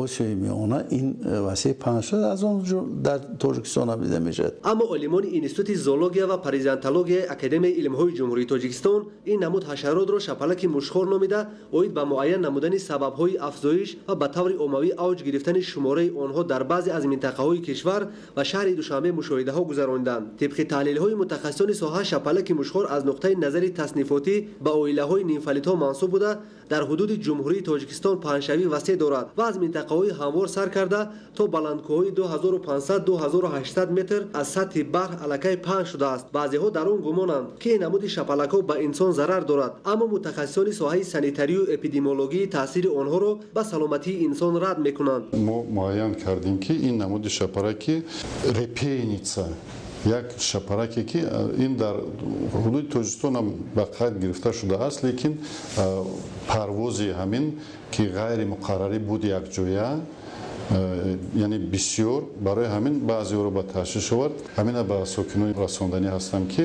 Осиёи Миёна ин васеъ паҳн шуда, аз он дар Тоҷикистон ҳам дида мешавад. Аммо олимони Институти зоология ва паразитологияи Академияи илмҳои Ҷумҳурии Тоҷикистон ин намуд ҳашаротро шапалаки мушхор номида, оид ба муайян намудани сабабҳои афзоиш ва ба таври оммавӣ авҷ гирифтани шумораи онҳо дар баъзе аз минтақаҳои кишвар ва шаҳри Душанбе мушоҳидаҳо гузарониданд. Тибқи таҳлилҳои мутахассисони соҳа, шапалаки мушхор аз нуқтаи назари таснифотӣ ба оилаҳои нимфалитҳо мансуб буда, дар ҳудуди Ҷумҳурии Тоҷикистон паҳншавӣ васеъ дорад ва аз минтақаҳои ҳамвор сар карда то баландкӯҳҳои 2500-2800 метр аз сатҳи баҳр аллакай паҳн шудааст. Баъзеҳо дар он гумонанд, ки ин намуди шапалакҳо ба инсон зарар дорад, аммо мутахассисони соҳаи санитарию эпидемиологӣ таъсири онҳоро ба саломатии инсон рад мекунанд. Мо муайян кардем, ки ин намуди шапараки репейница, як шапараке, ки ин дар ҳудуди Тоҷикистон ҳам ба қайд гирифта шудааст, лекин парвози ҳамин, ки ғайримуқаррарӣ буд, якҷоя, яъне бисёр, барои ҳамин баъзеҳоро ба ташвиш овард. Ҳамина ба сокинони расонданӣ ҳастам, ки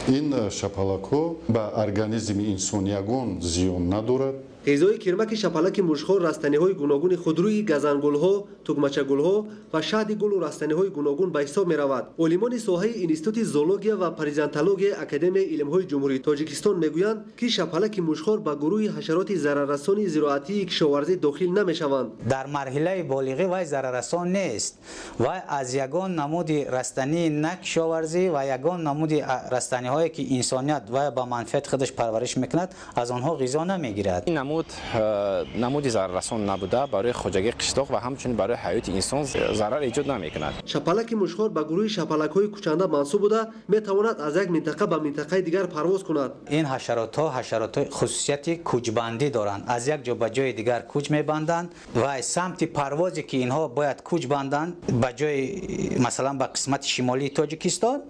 ин шапалакҳо ба организми инсон ягон зиён надорад. Ғизои кирмаки шапалаки мушхор растаниҳои гуногуни худрӯи газангулҳо, тугмачагулҳо ва шаҳди гулу растаниҳои гуногун ба ҳисоб меравад. Олимони соҳаи Институти зоология ва паразитологияи Академияи илмҳои Ҷумҳурии Тоҷикистон мегӯянд, ки шапалаки мушхор ба гурӯҳи ҳашароти зараррасони зироатии кишоварзӣ дохил намешаванд. Дар марҳилаи болиғӣ вай зараррасон нест. Вай аз ягон намуди растании на кишоварзӣ ва ягон намуди растаниҳое, ки инсоният вай ба манфиати худаш парвариш мекунад, аз онҳо ғизо намегирад. Намуди зараррасон набуда, барои хоҷагии қишлоқ ва ҳамчунин барои ҳаёти инсон зарар эҷод намекунад. Шапалаки мушхор ба гурӯҳи шапалакҳои кӯчанда мансуб буда, метавонад аз як минтақа ба минтақаи дигар парвоз кунад. Ин ҳашаротҳо ҳашаротҳои хусусияти кӯчбандӣ доранд, аз як ҷо ба ҷои дигар кӯч мебанданд ва самти парвозе, ки инҳо бояд кӯч банданд, ба ҷои, масалан, ба қисмати шимолии Тоҷикистон,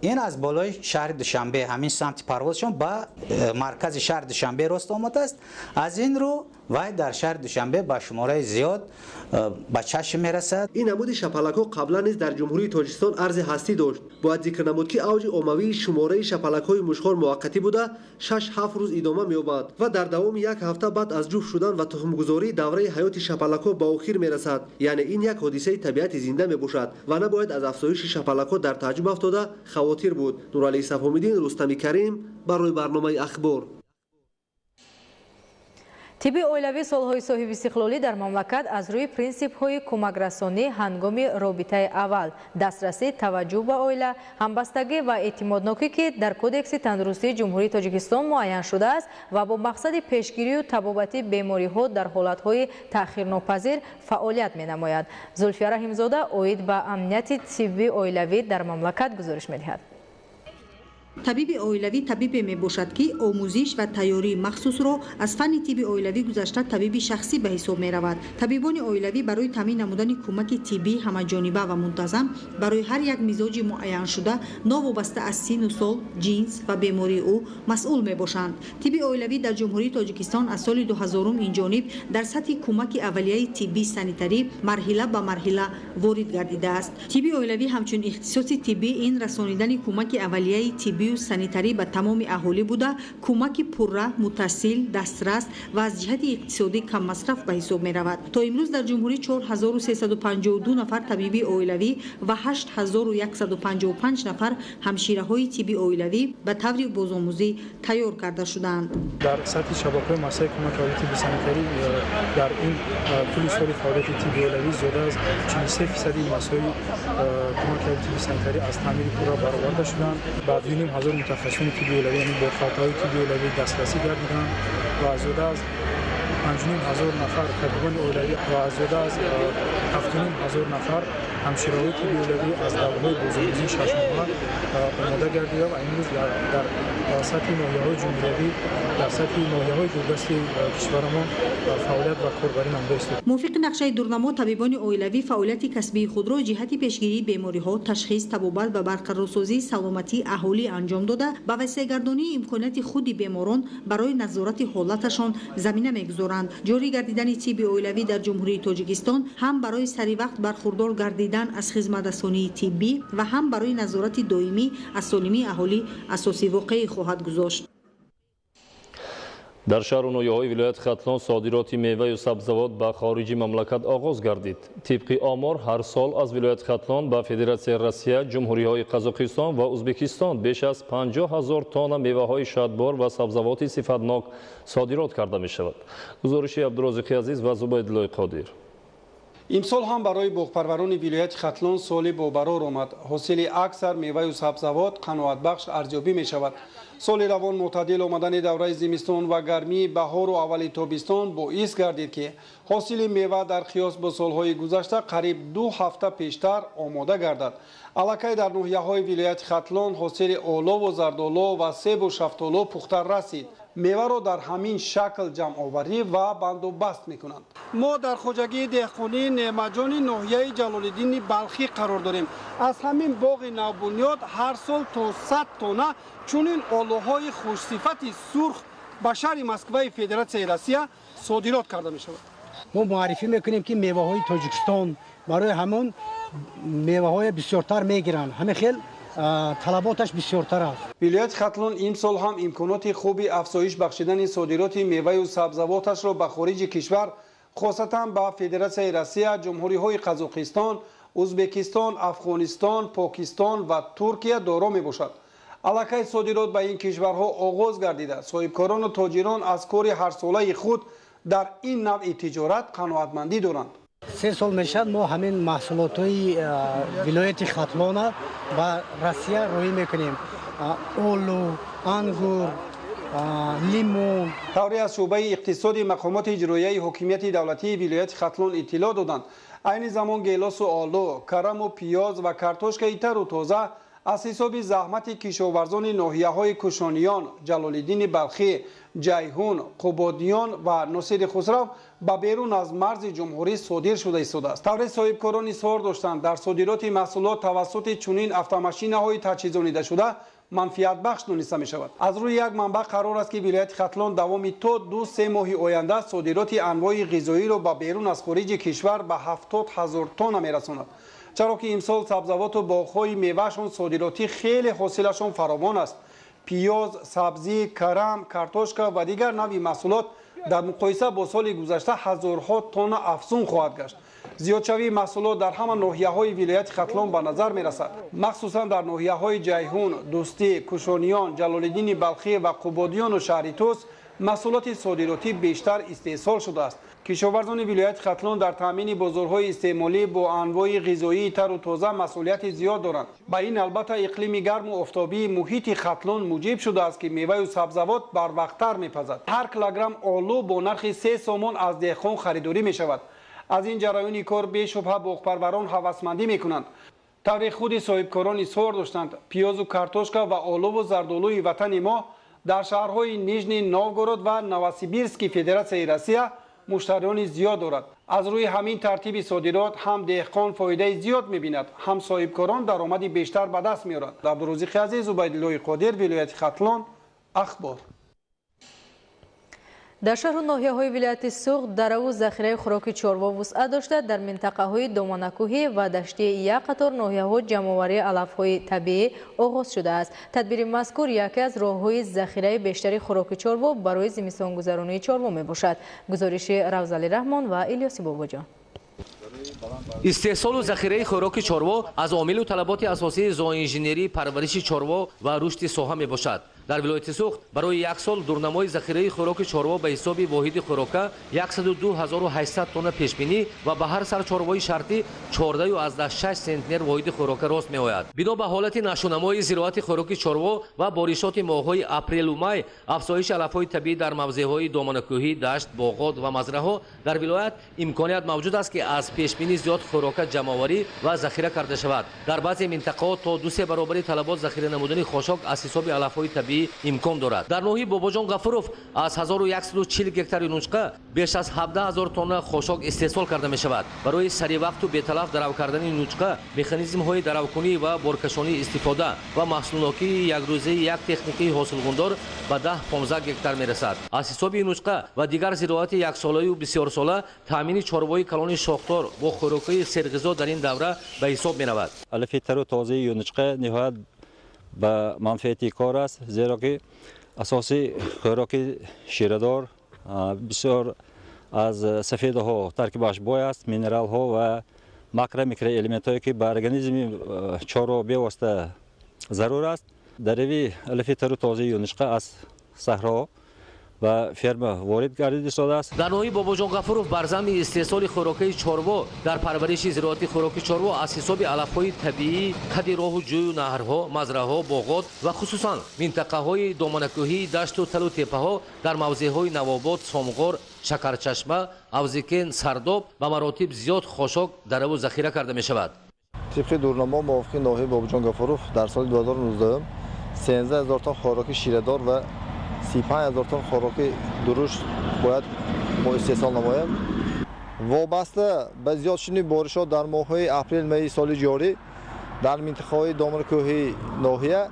ин аз болои шаҳри Душанбе ҳамин самти парвозшон ба маркази шаҳри Душанбе рост омадааст. Аз ин рӯ вай дар шаҳри Душанбе ба шумораи зиёд ба чашм мерасад. Ин намуди шапалакҳо қаблан низ дар Ҷумҳурии Тоҷикистон арзи ҳастӣ дошт. Бояд зикр намуд, ки авҷи оммавии шумораи шапалакҳои мушхор муваққатӣ буда, 6-7 рӯз идома меёбад ва дар давоми як ҳафта баъд аз ҷуфт шудан ва тухмгузорӣ давраи ҳаёти шапалакҳо ба охир мерасад. Яъне ин як ҳодисаи табиати зинда мебошад ва набояд аз афзоиши шапалакҳо дар тааҷҷуб афтода хавотир буд. Нуралӣ Сафомиддин, Рустами Карим барои барномаи Ахбор. Тибби оилавӣ солҳои соҳибистиқлолӣ дар мамлакат аз рӯи принсипҳои кӯмакрасонӣ ҳангоми робитаи аввал, дастрасӣ, таваҷҷӯҳ ба оила, ҳамбастагӣ ва эътимоднокӣ, ки дар Кодекси тандурустии Ҷумҳурии Тоҷикистон муайян шудааст ва бо мақсади пешгирию табобати бемориҳо дар ҳолатҳои таъхирнопазир фаъолият менамояд. Зулфия Раҳимзода оид ба амнияти тибби оилавӣ дар мамлакат гузориш медиҳад. Табиби оилавӣ табибе мебошад, ки омӯзиш ва тайёрии махсусро аз фанни тибби оилавӣ гузашта, табиби шахсӣ ба ҳисоб меравад. Табибони оилавӣ барои таъмин намудани кӯмаки тиббӣ ҳамаҷониба ва мунтазам барои ҳар як мизоҷи муайяншуда, новобаста аз сину сол, ҷинс ва бемории ӯ, масъул мебошанд. Тибби оилавӣ дар Ҷумҳурии Тоҷикистон аз соли 2000 инҷониб дар сатҳи кӯмаки аввалияи тиббӣ санитарӣ марҳила ба марҳила ворид гардидааст. Тибби оилавӣ ҳамчун ихтисоси тиббӣ ин расонидани кӯмаки аввалияи тиббию санитарӣ ба тамоми аҳолӣ буда, кӯмаки пурра, муттасил, дастрас ва аз ҷиҳати иқтисодӣ каммасраф ба ҳисоб меравад. То имрӯз дар ҷумҳурӣ 4352 нафар табиби оилавӣ ва 8155 нафар ҳамшираҳои тибби оилавӣ ба таври бозомӯзӣ тайёр карда шудаанд. Дар сатҳи шабакаҳои муассисаи кӯмаки аввалияи тибби санитарӣ дар ин тӯли соли фаъолияти тибби оилавӣ зиёда аз 43% муассисаҳои кӯмаки аввалияи тибби санитарӣ аз таъмири пурра бароварда шуданд. Ба 2500 мутахассисони тибби оилавӣ, яъне бо халтаҳои тибби оилавӣ дастрасӣ гардиданд ва зиёда аз 5,500 нафар табибони оилавӣ ва зиёда аз 7,500 нафар ҳамшираҳои тибби оилавӣ аз давраҳои бозорбинии шашмоҳа омода гардида ва имрӯз дар сатҳи ноҳияҳои ҷумҳуриявӣ, дар сатҳи ноҳияҳои дурдасти кишварамон фаъолият ва корбарӣ намуда истодаанд. Мувофиқи нақшаи дурнамо, табибони оилавӣ фаъолияти касбии худро ҷиҳати пешгирии бемориҳо, ташхис, табобат ва барқарорсозии саломатии аҳолӣ анҷом дода, ба васеъгардонии имконияти худи беморон барои назорати ҳолаташон замина мегузоранд. Ҷорӣ гардидани тибби оилавӣ дар Ҷумҳурии Тоҷикистон ҳам барои саривақт бархурдор гардидан аз хизматрасонии тиббӣ ва ҳам барои назорати доимӣ аз солимии аҳолӣ асоси воқеӣ хоҳад гузошт. Дар шаҳру ноҳияҳои вилояти Хатлон содироти меваю сабзавот ба хориҷи мамлакат оғоз гардид. Тибқи омор, ҳар сол аз вилояти Хатлон ба Федератсияи Россия, ҷумҳуриҳои Қазоқистон ва Узбекистон беш аз 50 000 тонна меваҳои шадбор ва сабзавоти сифатнок содирот карда мешавад. Гузориши Абдурозиқи Азиз ва Зубайдуллои Қодир. Имсол ҳам барои боғпарварони вилояти Хатлон соли бобарор омад. Ҳосили аксар меваю сабзавот қаноатбахш арзёбӣ мешавад. Соли равон мӯътадил омадани давраи зимистон ва гармии баҳору аввали тобистон боис гардид, ки ҳосили мева дар қиёс бо солҳои гузашта қариб 2 ҳафта пештар омода гардад. Аллакай дар ноҳияҳои вилояти Хатлон ҳосили олову зардолу ва себу шафтолу пухта расид. Меваро дар ҳамин шакл ҷамъоварӣ ва бандубаст мекунанд. Мо дар хоҷагии деҳқонии Неъматҷони ноҳияи Ҷалолиддини Балхӣ қарор дорем. Аз ҳамин боғи навбунёд ҳар сол то 100 тонна чунин олуҳои хушсифати сурх ба шаҳри Москваи Федератсияи Россия содирот карда мешавад. Мо муаррифӣ мекунем, ки меваҳои Тоҷикистон барои ҳамон меваҳои бисёртар мегиранд. Ҳамин хел талаботаш бисёртар аст. Вилояти Хатлон имсол ҳам имконоти хуби афзоиш бахшидани содироти меваю сабзавоташро ба хориҷи кишвар, хосатан ба Федератсияи Россия, ҷумҳуриҳои Қазоқистон, Узбекистон, Афғонистон, Покистон ва Туркия доро мебошад. Аллакай содирот ба ин кишварҳо оғоз гардида, соҳибкорону тоҷирон аз кори ҳарсолаи худ дар ин навъи тиҷорат қаноатмандӣ доранд. 3 сол мешавад мо ҳамин маҳсулотҳои вилояти Хатлона ба Россия роҳӣ мекунем. Олу, ангур, лимон. Тавре аз шӯъбаи иқтисоди мақомоти иҷроияи ҳокимияти давлатии вилояти Хатлон иттилоъ доданд, айни замон гелосу олу, караму пиёз ва картошкаи тару тоза аз ҳисоби заҳмати кишоварзони ноҳияҳои Кушониён, Ҷалолиддини Балхӣ, Ҷайҳун, Қубодиён ва Носири Хусрав ба берун аз марзи ҷумҳурӣ содир шуда истодааст. Тавре соҳибкорон изҳор доштанд, дар содироти маҳсулот тавассути чунин автомашинаҳои таҷҳизонидашуда манфиатбахш дониста мешавад. Аз рӯи як манбаъ қарор аст, ки вилояти Хатлон давоми то 2-3 моҳи оянда содироти анвои ғизоиро ба берун аз хориҷи кишвар ба 70 000 тонна мерасонад. Чаро ки имсол сабзавоту боғҳои меваашон содиротӣ хеле ҳосилашон фаровон аст. Пиёз, сабзӣ, карам, картошка ва дигар навъи маҳсулот дар муқоиса бо соли гузашта ҳазорҳо тонна афзун хоҳад гашт. Зиёдшавии маҳсулот дар ҳама ноҳияҳои вилояти Хатлон ба назар мерасад, махсусан дар ноҳияҳои Ҷайҳун, Дӯстӣ, Кушониён, Ҷалолиддини Балхӣ ва Қубодиёну шаҳри Тӯс маҳсулоти содиротӣ бештар истеҳсол шудааст. Кишоварзони вилояти Хатлон дар таъмини бозорҳои истеъмолӣ бо анвои ғизоии тару тоза масъулияти зиёд доранд. Ба ин албатта иқлими гарму офтобии муҳити Хатлон муҷиб шудааст, ки меваю сабзавот барвақттар мепазад. Ҳар килограмм олу бо нархи 3 сомон аз деҳқон харидорӣ мешавад. Аз ин ҷараёни кор бешубҳа боғпарварон ҳавасмандӣ мекунанд. Тавре худи соҳибкорон изҳор доштанд, пиёзу картошка ва олуву зардолуи ватани мо дар шаҳрҳои Нижний Новгород ва Новосибирски Федератсияи Россия муштариёни зиёд дорад. Аз рӯи ҳамин тартиби содирот ҳам деҳқон фоидаи зиёд мебинад, ҳам соҳибкорон даромади бештар ба даст меоранд. Абдурозиқи Азиз, Убайдуллои Қодир, вилояти Хатлон, Ахбор. Дар шаҳру ноҳияҳои вилояти Суғд дараву захираи хӯроки чорво вусъат дошта, дар минтақаҳои доманакӯҳӣ ва даштии як қатор ноҳияҳо ҷамъоварии алафҳои табиӣ оғоз шудааст. Тадбири мазкур яке аз роҳҳои захираи бештари хӯроки чорво барои зимистонгузаронии чорво мебошад. Гузориши Равзали Раҳмон ва Илёси Бобоҷон. Истеҳсолу захираи хӯроки чорво аз омилу талаботи асосии зооинженерии парвариши чорво ва рушди соҳа мебошад. Дар вилояти Суғд барои як сол дурнамои захираи хӯроки чорво ба ҳисоби воҳиди хӯрока 102 800 тонна пешбинӣ ва ба ҳар сар чорвои шартӣ 14,6 сентнер воҳиди хӯрока рост меояд. Бино ба ҳолати нашъунамои зироати хӯроки чорво ва боришоти моҳҳои апрелу май, афзоиши алафҳои табиӣ дар мавзеъҳои доманакӯҳӣ, дашт, боғот ва мазраҳо дар вилоят, имконият мавҷуд аст, ки аз пешбинӣ зиёд хӯрока ҷамъоварӣ ва захира карда шавад. Дар баъзе минтақаҳо то 2-се баробари талабот захира намудани хошок аз ҳисоби алафҳои табиӣ имкон дорад. Дар ноҳияи Бобоҷон Ғафуров аз 1140 гектар юнучқа беш аз 17 ҳазор тонна хошок истеҳсол карда мешавад. Барои саривақту беталаф дарав кардани юнучқа механизмҳои даравкунӣ ва боркашонӣ истифода ва маҳсулнокии якрӯзаи як техникаи ҳосилғундор ба 10-15 гектар мерасад. Аз ҳисоби юнучқа ва дигар зироати яксолаю бисёрсола таъмини чорвои калони шохдор бо хӯрокҳои серғизо дар ин давра ба ҳисоб меравад. Алафи тару тозаи юнучқа ниҳоят ба манфиати кор аст, зеро ки асоси хӯроки ширадор бисёр аз сафедаҳо таркибаш бой аст, минералҳо ва макро микроэлементҳое, ки ба организми чорво бевосита зарур аст. Дарави алафи тару тозаи юнучқа аз саҳро ба ферма ворид гардида истодааст. Дар ноҳияи Бобоҷон Ғафуров бар замми истеҳсоли хӯрокаи чорво дар парвариши зироати хӯроки чорво аз ҳисоби алафҳои табиӣ қади роҳу ҷӯю наҳрҳо, мазраҳо, боғот ва хусусан минтақаҳои доманакӯҳии дашту талу теппаҳо дар мавзеъҳои Навобод, Сомғор, Шакарчашма, Авзикен, Сардоб ба маротиб зиёд хошок дараву захира карда мешавад. Тибқи дурнамо, мувофиқи ноҳияи Бобоҷон Гафуров дар соли 2019 13 ҳазор тонна хӯроки ширадор ва 35 ҳазор тонна хӯроки дурушт бояд мо истеҳсол намоем. Вобаста ба зиёд шудани боришот дар моҳҳои апрел, майи соли ҷорӣ дар минтақаҳои доманакӯҳии ноҳия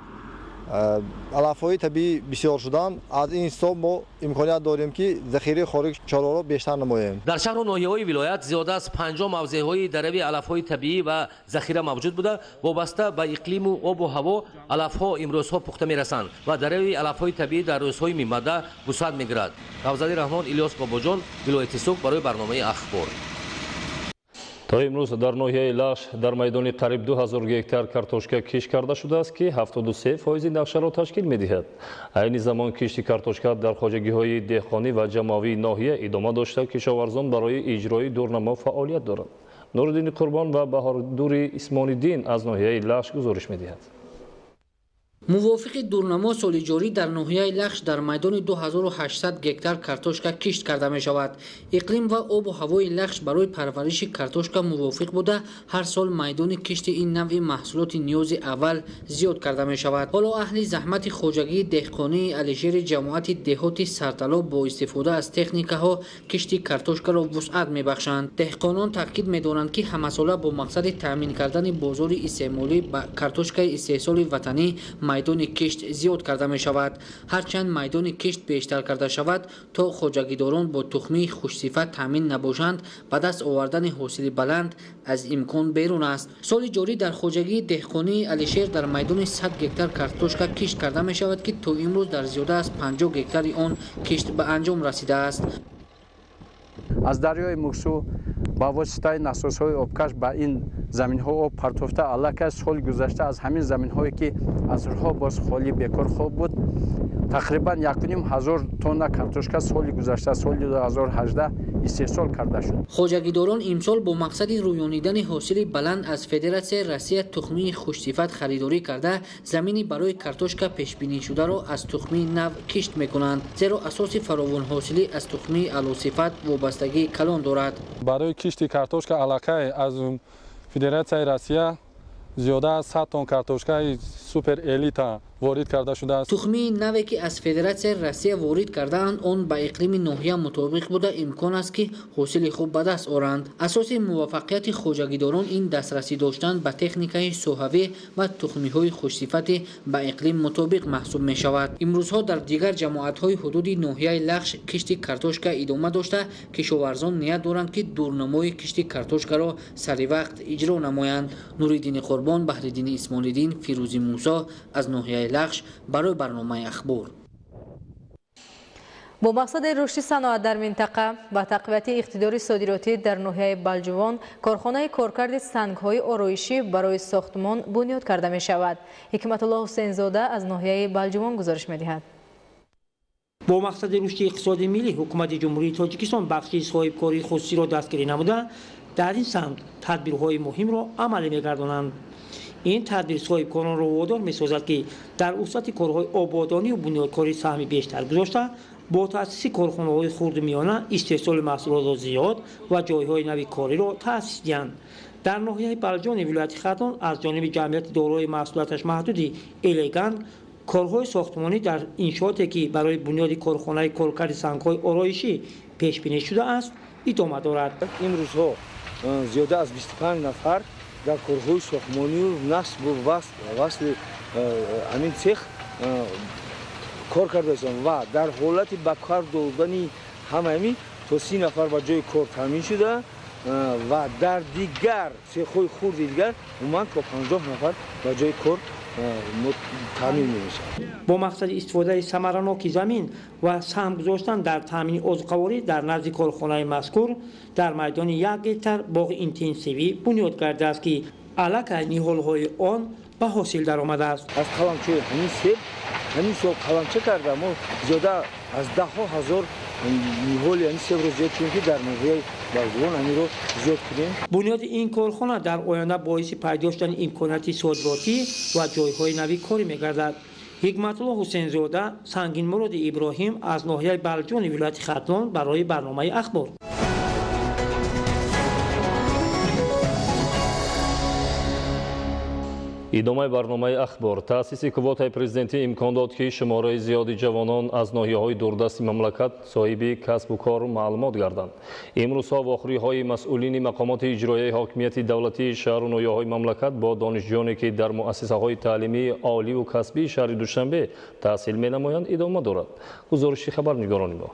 алафҳои табиӣ бисёр шуданд. Аз ин ҳисоб мо имконият дорем, ки захираи хӯроки чорворо бештар намоем. Дар шаҳру ноҳияҳои вилоят зиёда аз 50 мавзеъҳои дарави алафҳои табиӣ ва захира мавҷуд буда, вобаста ба иқлиму обу ҳаво алафҳо имрӯзҳо пухта мерасанд ва дарави алафҳои табиӣ дар рӯзҳои минбаъда вусъат мегирад. Афзали Раҳмон, Илёс Бобоҷон, вилояти Суғд, барои барномаи «Ахбор». То имрӯз дар ноҳияи Лахш дар майдони қариб 2000 гектар картошка кишт карда шудааст, ки 73% нақшаро ташкил медиҳад. Айни замон кишти картошка дар хоҷагиҳои деҳқонӣ ва ҷамоавии ноҳия идома дошта, кишоварзон барои иҷрои дурнамо фаъолият доранд. Нуриддини Қурбон ва Баҳордури Исмониддин аз ноҳияи Лахш гузориш медиҳад. Мувофиқи дурнамо, соли ҷорӣ дар ноҳияи Лахш дар майдони 2800 гектар картошка кишт карда мешавад. Иқлим ва обу ҳавои Лахш барои парвариши картошка мувофиқ буда, ҳар сол майдони кишти ин навъи маҳсулоти ниёзи аввал зиёд карда мешавад. Ҳоло аҳли заҳмати хоҷагии деҳқонии Алишери ҷамоати деҳоти Сартало бо истифода аз техникаҳо кишти картошкаро вусъат мебахшанд. Деҳқонон таъкид медоранд, ки ҳамасола бо мақсади таъмин кардани бозори истеъмолӣ ба картошкаи истеҳсоли ватанӣ майдони кишт зиёд карда мешавад. Ҳарчанд майдони кишт бештар карда шавад, то хоҷагидорон бо тухмии хушсифат таъмин набошанд, ба даст овардани ҳосили баланд аз имкон берун аст. Соли ҷорӣ дар хоҷагии деҳқонии Алишер дар майдони 100 гектар картошка кишт карда мешавад, ки то имрӯз дар зиёда аз 50 гектари он кишт ба анҷом расидааст. Аз дарёи Муксу ба воситаи насосҳои обкаш ба ин заминҳо об партофта, аллакай соли гузашта аз ҳамин заминҳое, ки асрҳо боз холӣ бекор хоб буд, тақрибан 1500 тонна картошка соли гузашта, соли 2018 истеҳсол карда шуд. Хоҷагидорон имсол бо мақсади рӯёнидани ҳосили баланд аз Федератсияи Россия тухмии хушсифат харидорӣ карда, замини барои картошка пешбинишударо аз тухмии нав кишт мекунанд, зеро асоси фаровонҳосилӣ аз тухмии аълосифат вобастагии калон дорад. Барои кишти картошка аллакай аз Федератсияи Россия зиёда аз 100 тонн картошкаи супер элита ворид карда шудааст. Тухмии наве, ки аз Федератсияи Россия ворид кардаанд, он ба иқлими ноҳия мутобиқ буда, имкон аст, ки ҳосили хуб ба даст оранд. Асоси муваффақияти хоҷагидорон ин дастрасӣ доштан ба техникаи соҳавӣ ва тухмиҳои хушсифати ба иқлим мутобиқ маҳсуб мешавад. Имрӯзҳо дар дигар ҷамоатҳои ҳудуди ноҳияи Лахш кишти картошка идома дошта, кишоварзон ният доранд, ки дурнамои кишти картошкаро саривақт иҷро намоянд. Нуриддини Қурбон, Баҳриддини Исмолиддин, Фирӯзи Мусо аз ноҳияи Лахш барои барномаи «Ахбор». Бо мақсади рушди саноат дар минтақа ва тақвияти иқтидори содиротӣ дар ноҳияи Балҷувон корхонаи коркарди сангҳои ороишӣ барои сохтмон бунёд карда мешавад. Ҳикматулло Ҳусейнзода аз ноҳияи Балҷувон гузориш медиҳад. Бо мақсади рушди иқтисоди миллӣ ҳукумати Ҷумҳурии Тоҷикистон бахши соҳибкории хусусиро дастгирӣ намуда, дар ин самт тадбирҳои муҳимро амалӣ мегардонанд. Ин тадбир соҳибкоронро водор месозад, ки дар вусъати корҳои ободонию бунёдкорӣ саҳми бештар гузошта, бо таъсиси корхонаҳои хурду миёна истеҳсоли маҳсулотро зиёд ва ҷойҳои нави кориро таъсис диҳанд. Дар ноҳияи Балҷони вилояти Хатлон аз ҷониби ҷамъияти дорои маҳсулоташ маҳдуди Элегант корҳои сохтмонӣ дар иншооте, ки барои бунёди корхонаи коркарди сангҳои ороишӣ пешбинӣ шудааст, идома дорад. Имрӯзҳо зиёда аз 25 нафар дар корҳои сохтмонию насбу васли ҳамин цех кор кардаистанд ва дар ҳолати ба кор додани ҳамаи то 30 нафар ба ҷои кор таъмин шуда ва дар дигар цехҳои хурди дигар умуман то 50 нафар ба ҷои кор таъмин мешавад. Бо мақсади истифодаи самараноки замин ва саҳм гузоштан дар таъмини озуқаворӣ дар назди корхонаи мазкур дар майдони 1 гектар боғи интенсивӣ бунёд гардааст, ки аллакай ниҳолҳои он ба ҳосил даромадааст. Аз қаламчаи ҳамин себ ҳамин сол қаламча карда мо зиёда аз даҳҳо ҳазор ниҳоли ҳамин себро зиёд кунем, ки дар ноҳияи Балҷувон ҳаминро зиёд кунем. Бунёди ин корхона дар оянда боиси пайдо шудани имконияти содиротӣ ва ҷойҳои нави корӣ мегардад. Ҳикматулло Ҳусейнзода, Сангинмуроди Иброҳим аз ноҳияи Балҷувони вилояти Хатлон барои барномаи Ахбор. Идомаи барномаи Ахбор. Таъсиси квотаи президентӣ имкон дод, ки шумораи зиёди ҷавонон аз ноҳияҳои дурдасти мамлакат соҳиби касбу кору маълумот гарданд. Имрӯзҳо вохӯриҳои масъулини мақомоти иҷроияи ҳокимияти давлатии шаҳру ноҳияҳои мамлакат бо донишҷӯёне, ки дар муассисаҳои таълимии оливу касбии шаҳри Душанбе таҳсил менамоянд, идома дорад. Гузориши хабарнигорони мо.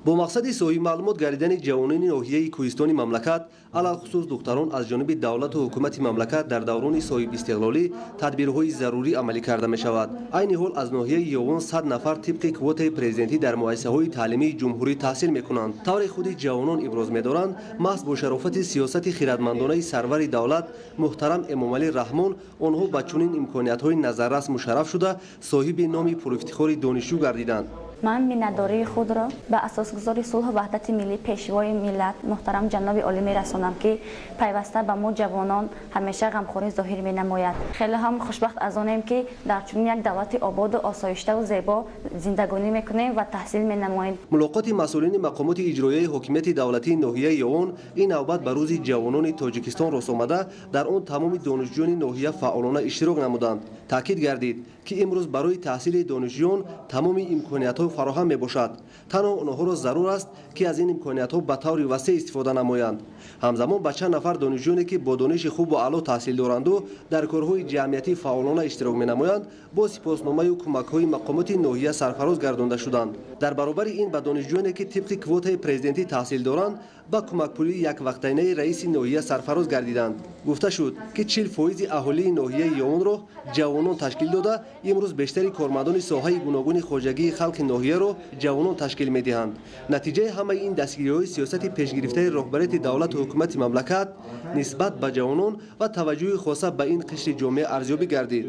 Бо мақсади соҳиби маълумот гардидани ҷавонони ноҳияи кӯҳистони мамлакат, алалхусус духтарон, аз ҷониби давлату ҳукумати мамлакат дар даврони соҳибистиқлолӣ тадбирҳои зарурӣ амалӣ карда мешавад. Айни ҳол аз ноҳияи Ёвон 100 нафар тибқи квотаи президентӣ дар муассисаҳои таълимии ҷумҳурӣ таҳсил мекунанд. Тавре худи ҷавонон иброз медоранд, маҳз бо шарофати сиёсати хирадмандонаи сарвари давлат муҳтарам Эмомалӣ Раҳмон онҳо ба чунин имкониятҳои назаррас мушарраф шуда, соҳиби номи пурэфтихори донишҷӯ гардиданд. Ман миннатдории худро ба асосгузори сулҳу ваҳдати миллӣ, пешвои миллат муҳтарам ҷаноби олӣ мерасонам, ки пайваста ба мо ҷавонон ҳамеша ғамхорӣ зоҳир менамояд. Хеле ҳам хушбахт аз онем, ки дар чунин як давлати ободу осоиштаву зебо зиндагонӣ мекунем ва таҳсил менамоем. Мулоқоти масъулини мақомоти иҷроияи ҳокимияти давлатии ноҳияи Ёвон ин навбат ба рӯзи ҷавонони Тоҷикистон рост омада, дар он тамоми донишҷӯёни ноҳия фаъолона иштирок намуданд. Таъкид гардид, ки имрӯз барои таҳсили донишҷӯён тамоми имкониятҳо фароҳам мебошад. Танҳо онҳоро зарур аст, ки аз ин имкониятҳо ба таври васеъ истифода намоянд. Ҳамзамон ба чанд нафар донишҷӯёне, ки бо дониши хубу аъло таҳсил доранду дар корҳои ҷамъиятӣ фаъолона иштирок менамоянд, бо сипосномаю кӯмакҳои мақомоти ноҳия сарфароз гардонда шуданд. Дар баробари ин ба донишҷӯёне, ки тибқи квотаи президентӣ таҳсил доранд, ба кӯмакпулии яквақтайнаи раиси ноҳия сарфароз гардиданд. Гуфта шуд, ки 40% аҳолии ноҳияи Ёвонро ҷавонон ташкил дода, имрӯз бештари кормандони соҳаи гуногуни хоҷагии халқи ноҳияро ҷавонон ташкил медиҳанд. Натиҷаи ҳамаи ин дастгириҳои сиёсати пешгирифтаи роҳбарияти давлату ҳукумати мамлакат нисбат ба ҷавонон ва таваҷҷӯҳи хоса ба ин қишри ҷомеа арзёбӣ гардид.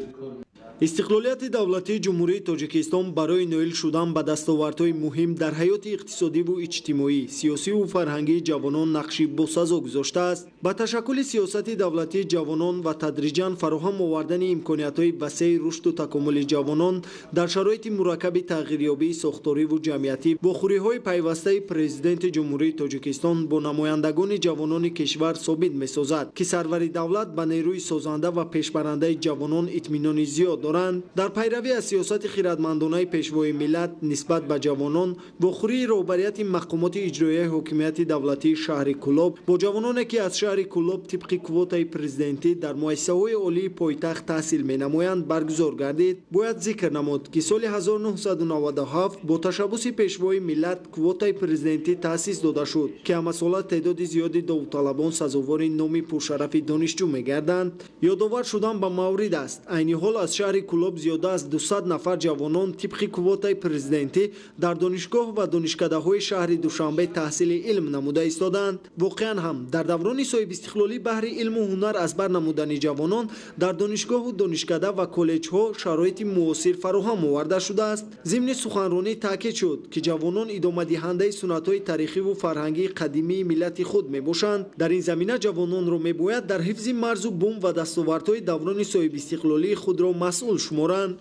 Истиқлолияти давлатии Ҷумҳурии Тоҷикистон барои ноил шудан ба дастовардҳои муҳим дар ҳаёти иқтисодиву иҷтимоӣ, сиёсиву фарҳангии ҷавонон нақши босазо гузоштааст. Ба ташаккули сиёсати давлатии ҷавонон ва тадриҷан фароҳам овардани имкониятҳои васеи рушду такомули ҷавонон дар шароити мураккаби тағйирёбии сохториву ҷамъиятӣ вохӯриҳои пайвастаи Президенти Ҷумҳурии Тоҷикистон бо намояндагони ҷавонони кишвар собит месозад, ки сарвари давлат ба нерӯи созанда ва пешбарандаи ҷавонон итминони зиёд доранд. Дар пайравӣ аз сиёсати хирадмандонаи пешвои миллат нисбат ба ҷавонон, вохӯрии роҳбарияти мақомоти иҷроияи ҳокимияти давлатии шаҳри Кӯлоб бо ҷавононе, ки аз шаҳри Кӯлоб тибқи квотаи президентӣ дар муассисаҳои олии пойтахт таҳсил менамоянд, баргузор гардид. Бояд зикр намуд, ки соли 1997 бо ташаббуси пешвои миллат квотаи президентӣ таъсис дода шуд, ки ҳамасола теъдоди зиёди довталабон сазовори номи пуршарафи донишҷӯ мегарданд. Ёдовар шудан ба маврид аст, айни ҳол аз шаҳри шаҳри Кӯлоб зиёда аз 200 нафар ҷавонон тибқи квотаи президентӣ дар донишгоҳ ва донишкадаҳои шаҳри Душанбе таҳсили илм намуда истодаанд. Воқеан ҳам дар даврони соҳибистиқлолӣ баҳри илму ҳунар аз бар намудани ҷавонон дар донишгоҳу донишкада ва коллеҷҳо шароити муосир фароҳам оварда шудааст. Зимни суханронӣ таъкид шуд, ки ҷавонон идомадиҳандаи суннатҳои таърихиву фарҳангии қадимии миллати худ мебошанд. Дар ин замина ҷавононро мебояд дар ҳифзи марзу бум ва дастовардҳои даврони соҳибистиқлолии худро масъул шуморанд.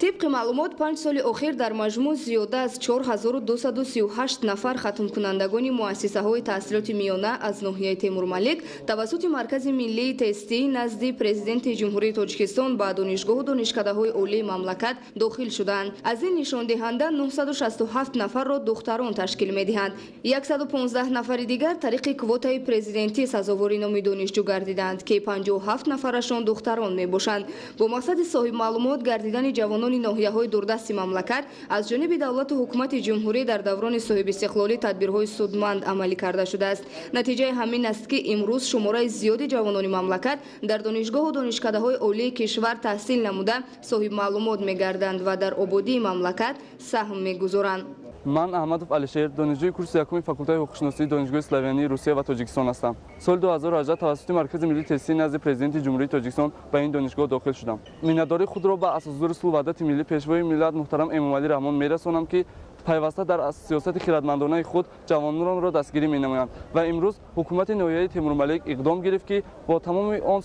Тибқи маълумот, 5 соли охир дар маҷмӯъ зиёда аз 4238 нафар хатмкунандагони муассисаҳои таҳсилоти миёна аз ноҳияи Темурмалик тавассути Маркази миллии тестӣ назди Президенти Ҷумҳурии Тоҷикистон ба донишгоҳу донишкадаҳои олии мамлакат дохил шуданд. Аз ин нишондиҳанда 967 нафарро духтарон ташкил медиҳанд. 115 нафари дигар тариқи квотаи президентӣ сазовори номи донишҷӯ гардиданд, ки 57 нафарашон духтарон мебошанд. Бо мақсади соҳибмаълумот гардидани ҷавонони ноҳияҳои дурдасти мамлакат аз ҷониби давлату ҳукумати ҷумҳурӣ дар даврони соҳибистиқлолӣ тадбирҳои судманд амалӣ карда шудааст. Натиҷаи ҳамин аст, ки имрӯз шумораи зиёди ҷавонони мамлакат дар донишгоҳу донишкадаҳои олии кишвар таҳсил намуда соҳибмаълумот мегарданд ва дар ободии мамлакат саҳм мегузоранд. Ман Аҳмадов Алишер, донишҷӯи курси якуми факултаи ҳуқуқшиносии Донишгоҳи Славянии Русия ва Тоҷикистон ҳастам. Соли 2018 тавассути Маркази миллии тестии назди Президенти Ҷумҳурии Тоҷикистон ба ин донишгоҳ дохил шудам. Миннатдории худро ба асосгузори сулҳу ваҳдати миллӣ, Пешвои миллат муҳтарам Эмомалӣ Раҳмон мерасонам, ки пайваста дар сиёсати хирадмандонаи худ ҷавононро дастгирӣ менамоянд ва имрӯз ҳукумати ноҳияи Темурмалик иқдом гирифт, ки бо тамоми он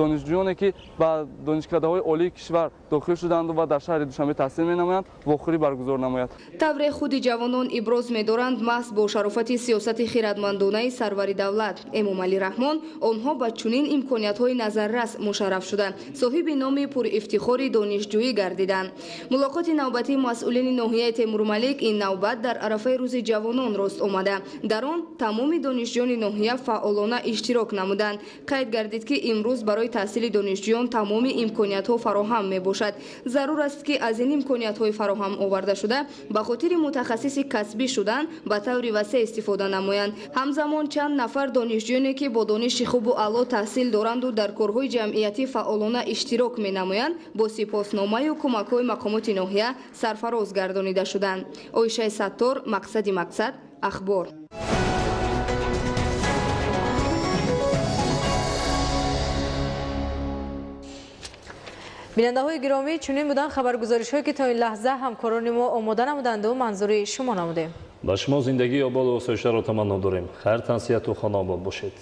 донишҷӯёне, ки ба донишкадаҳои олии кишвар дохил шуданд ва дар шаҳри Душанбе таҳсил менамоянд, вохӯрӣ баргузор намояд. Тавре худи ҷавонон иброз медоранд, маҳз бо шарофати сиёсати хирадмандонаи сарвари давлат Эмомалӣ Раҳмон онҳо ба чунин имкониятҳои назаррас мушарраф шуданд, соҳиби номи пурифтихори донишҷӯӣ гардиданд. Мулоқоти навбатии масъулини ноҳияи Темурмалик ин навбат дар арафаи рӯзи ҷавонон рост омада. Дар он тамоми донишҷӯёни ноҳия фаъолона иштирок намуданд. Қайд гардид, ки имрӯз барои таҳсили донишҷӯён тамоми имкониятҳо фароҳам мебошад. Зарур аст, ки аз ин имкониятҳои фароҳам оварда шуда ба хотири мутахассиси касбӣ шудан ба таври васеъ истифода намоянд. Ҳамзамон чанд нафар донишҷӯёне, ки бо дониши хубу аъло таҳсил доранду дар корҳои ҷамъиятӣ фаъолона иштирок менамоянд, бо сипосномаю кӯмакҳои мақомоти ноҳия сарфароз гардонида шуданд. Оишаи Саттор, Мақсади мақсад, Ахбор. Бинандаҳои гиромӣ, чунин буданд хабаргузоришҳое, ки то ин лаҳза ҳамкорони мо омода намуданду манзури шумо намудем. Ба шумо зиндагии ободу осоишаро таманно дорем. Хайр, тансиҳату хонаобод бошед.